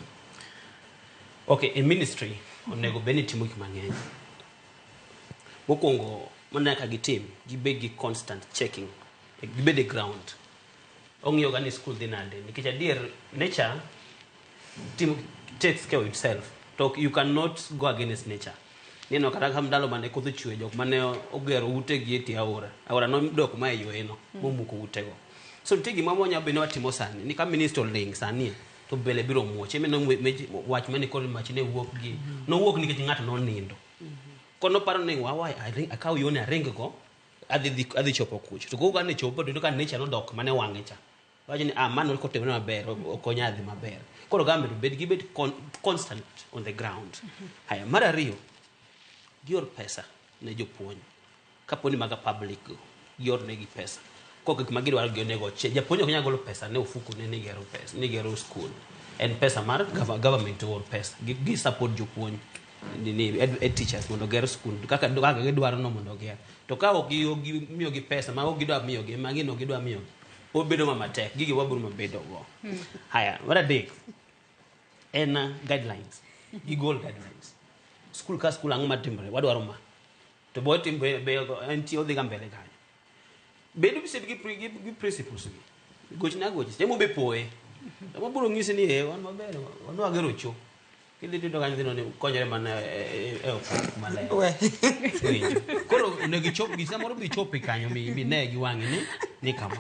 Okay, e ministry onego bed ni timo gik mang'eny. Mokwongo, mana nyaka gitim, gibed gi constant checking, gibed e ground. Ong'iyo ga ni school dhi nade, nikech adier nature takes care of itself. To you cannot go against nature. Neno kata ka ndalo mane koth ochwe, jok mane ogero utegi e tie aora. Aora nodok ma e yweno, momuko utego. So nitie gima wanyalo bedo ni watimo sani, ni ka minister oling' sani, to bele biro muoch. Ema wach mane koro mach ne wuok gi, nowuok nikech ng'ato nonindo. Kono paro ni wawa, akaw yone aring go, adhi chopo kucho. To koro kane chopo, to iyudo ka nature nodok mane wang'e cha. Wacho ni, mano kotimore maber, ok onyal dhi maber. Koro government obed gibed constant on the ground. Haya, mar ariyo, gior pesa ne jopuonj. Kapo ni maga public go, gior negi pesa. Kok gik ma gidwaro gi onego oche. Japuonj ok nyal golo pesa ne ofuko ne ni gero pesa, ni gero school. En pesa mar government or pesa. Gi support jopuonj. Ni ed teachers mondo oger school kaka gidwaro no mondo oger. To ka ok gi miyo gi pesa ma ok gidwa miyo gi, ma gin ok gidwa miyo gi, obedo ma matek, gigi wabiro mabedo go. Haya, mar adek en guidelines. Gigol guidelines. School ka school ang'o matimore, wadwaro ma. To bo tim be entie odhi ga mbele kanyo. Bedo gi principles gi. Gochna goche, temo be poe. Temo biro nyisi ni wan maber, wan wagero cho. Kidhi tiyudo ka nyithindo ni konyore mana e okang' maler. Winjo. Koro onego ichop gi samoro bi ichopi kanyo mi ne gi wang'i ni kama.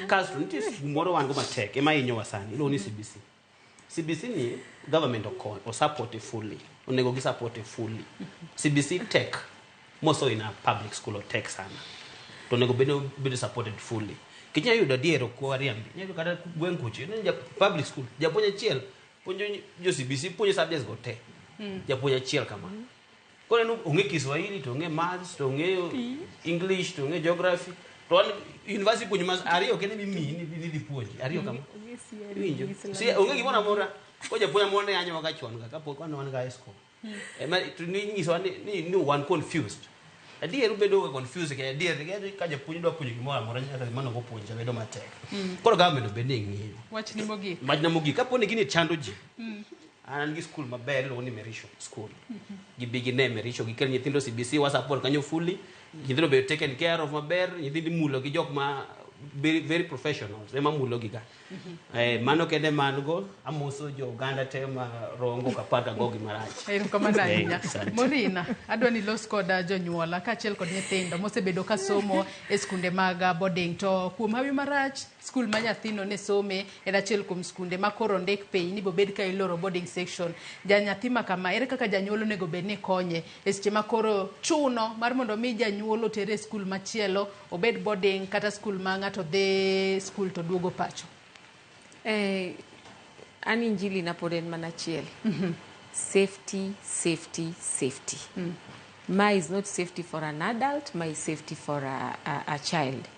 Kasto nitie gimoro wan go matek ema hinyowa sani, iluongo ni CBC. CBC ni government o support fully. Onego gi support fully. CBC tek moso in a public school tek sana. To onego bed ni obedo supported fully. Kinya yudo adier ok wariambi. Inya yudo kata gweng' kucho, ineno ja public school, japuonj achiel puonjo jo CBC puonjo subjects go te. Japuonj achiel kama. Koro en ong'e Kiswahili, to ong'e maths, to ong'eyo English, to ong'e geography. To wan university puonjo mas ariyo kende mimiyi ni dhi puonji, ariyo kama. Iwinjo? Si onge gimoro amora. Ko japuonj moro ne yanyowa ga chon ga kapok wan ga high school. Ema to ni nyisowa ni wan confused. Adier ubedo ga confused ke adier ka japuonj dwa puonjo gimoro amora nyaka mano go puonjo bedo matek. Koro government obed ni ng'iyo. Wachni mogik. Wachna mogik kapo ni gini chando ji. An gi school maber iluongo ni Merisho school. Gibi gine Merisho gikel nyithindo CBC wa support kanyo fully. Nyithindo be taken care of maber, nyithindo imulo gi jok ma very, very professionals ema mulo giga. Eh, mano kende man go amoso jo oganda te ma Rongo kapar ka gogi marach. Erokamano Eh, ahinya. asante. Morina, adwa ni los koda jonyuola kaachiel kod nyithindo mosebedo ka somo e skunde mag boarding to kuom hawi marach skul ma nyathino ne some en achiel kuom skunde ma koro ondik piny ni bobed ka iloro boarding section. Ja nyathi ma kama ere kaka janyuol onego bed ni konye e seche ma koro chuno mar mondo mi janyuol otere e skul machielo obed boarding kata skul ma ng'ato dhi skul to duogo pacho. Eh, an injili na pod en mana achiel. Safety, safety, safety. Ma is not safety for an adult, ma is safety for a child.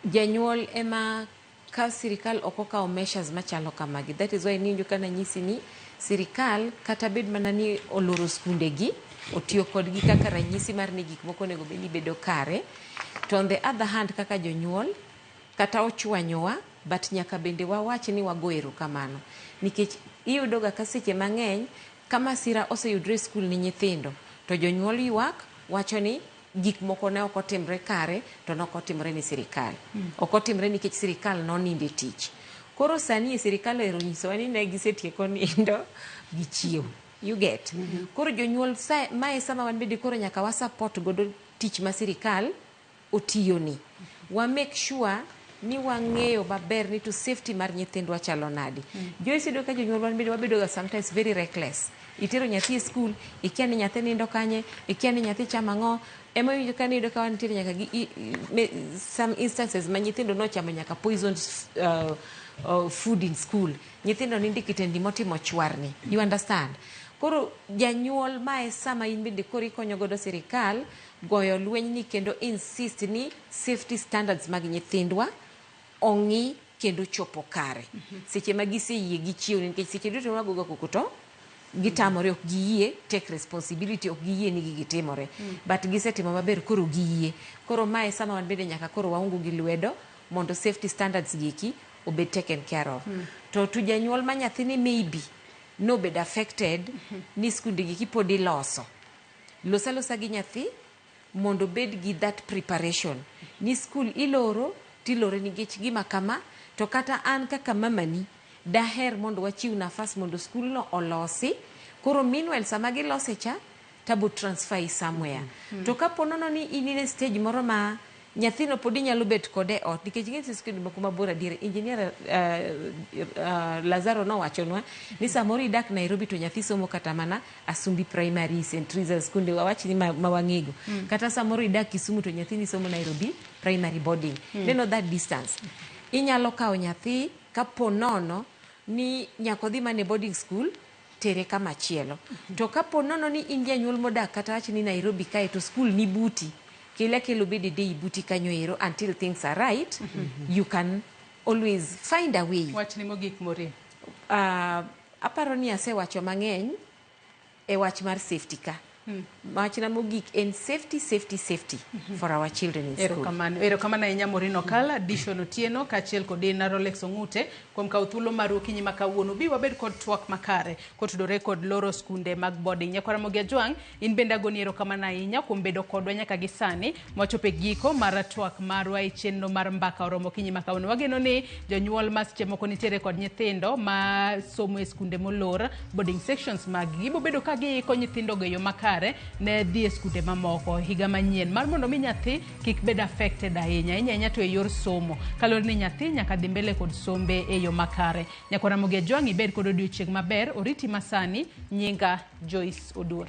Janyuol ema ka sirikal ok okawo measures machalo kamagi. That is why niwinjo ka nanyisi ni sirikal kata bed mana ni oloro skundegi, otiyo kodgi kaka ranyisi mar ni gik moko onego bed ni bedo kare. To on the other hand kaka jonyuol, kata ochwanyowa, but nyaka bende wawach ni wago erokamano. Nikech iyudo ga ka seche mang'eny, ka masira oseyudre e skul ni nyithindo, to jonyuol ywak wacho ni gik moko ne ok otimre kare to ne ok otimre ni sirikal. Ok otimre nikech sirikal nonindo e tich. Koro sani e sirikal ero onyisowa ni ne gisetieko nindo gichiew. You get? Koro jonyuol sa, mae sama wan bende koro nyaka wa support godo tich ma sirikal otiyoni. Wa make sure ni wang'eyo maber ni to safety mar nyithindwa chalo nade. Joyce iyudo ka jonyuol wan bende wabedo ga sometimes very reckless. Itero nyathi e skul, ikia ni nyathi nindo kanye, ikia ni nyathi chamo ang'o. Ema iwinjo ka iyudo ka wantiere nyaka gi some instances ma nyithindo nochamo nyaka poisoned food in school. Nyithindo nindo e kitendi motimo chwarni. You understand? Koro janyuol mae sama in bende koro ikonyo godo sirikal goyo lweny ni kendo insist ni safety standards mag nyithindwa ong'i kendo chopo kare. Seche ma giseyie gichiew nikech seche duto ma wagoga koko to gitamore ok giyie take responsibility ok giyie ni gigi timore. But gisetimo maber koro giyie. Koro mae sama wan bende nyaka koro waungu gi lwedo mondo safety standards giki obed taken care of. To janyuol ma nyathini maybe nobed affected ni skunde giki pod iloso. Los alosa gi nyathi mondo obed gi that preparation ni skul iloro tilore nikech gima kama to kata an kaka mamani daher mondo wachiw nafas mondo skul no olosi koro meanwhile sama gilose cha tabo transfer i somewhere. To kapo nono ni in e stage moro ma nyathino pod inyalo bet kode e ot nikech ing'e skunde moko mabor adier engineer Lazaro nowachonwa ni samoro idak Nairobi to nyathi somo kata mana Asumbi Primary, St. Teresa skunde wawach ni ma wang'ego. Kata samoro idak Kisumu to nyathini somo Nairobi Primary boarding. Neno that distance. Inyalo kawo nyathi kapo nono ni nyaka odhi mana e boarding school tere kama chielo. To kapo nono ni in janyuol modak kata wach ni Nairobi kae to skul ni buti, kele akela obed e day buti kanyo ero until things are right, you can always find a way. Wachni mogik Maureen. Aparo ni asewacho mang'eny e wach mar safety ka. Wachna mogik en safety, safety, safety for our children in school. Erokamano, erokamano ahinya Maureen Okala, Dishon Otieno kaachiel kod Ina Rolex Ong'ute kuom kawo thuolo maru okinyi ma kawuono. Bi wabed kod twak makare kotudore kod loro skunde mag boarding. Nyakwar Ramogi Ajwang', in bende agoni erokamano ahinya kuom bedo kodwa nyaka gi sani mwachopo e giko mar twak marwa e chenro mar mbaka oromo okinyi ma kawuono. Wageno ni jonyuol ma seche moko nitiere kod nyithindo ma somo e skunde molor boarding sections mag gi gibo bedo ka giiko nyithindogo e yo makare ne dhi e skunde mamoko higa manyien mar mondo mi nyathi kik bed affected ahinya ahinya ahinya to e yor somo kaluwore ni nyathi nyaka dhi mbele kod sombe e yo makare. Nyakwar Ramogi Ajwang' ibed kod odiochieng' maber oriti masani nyinga Joyce Oduor.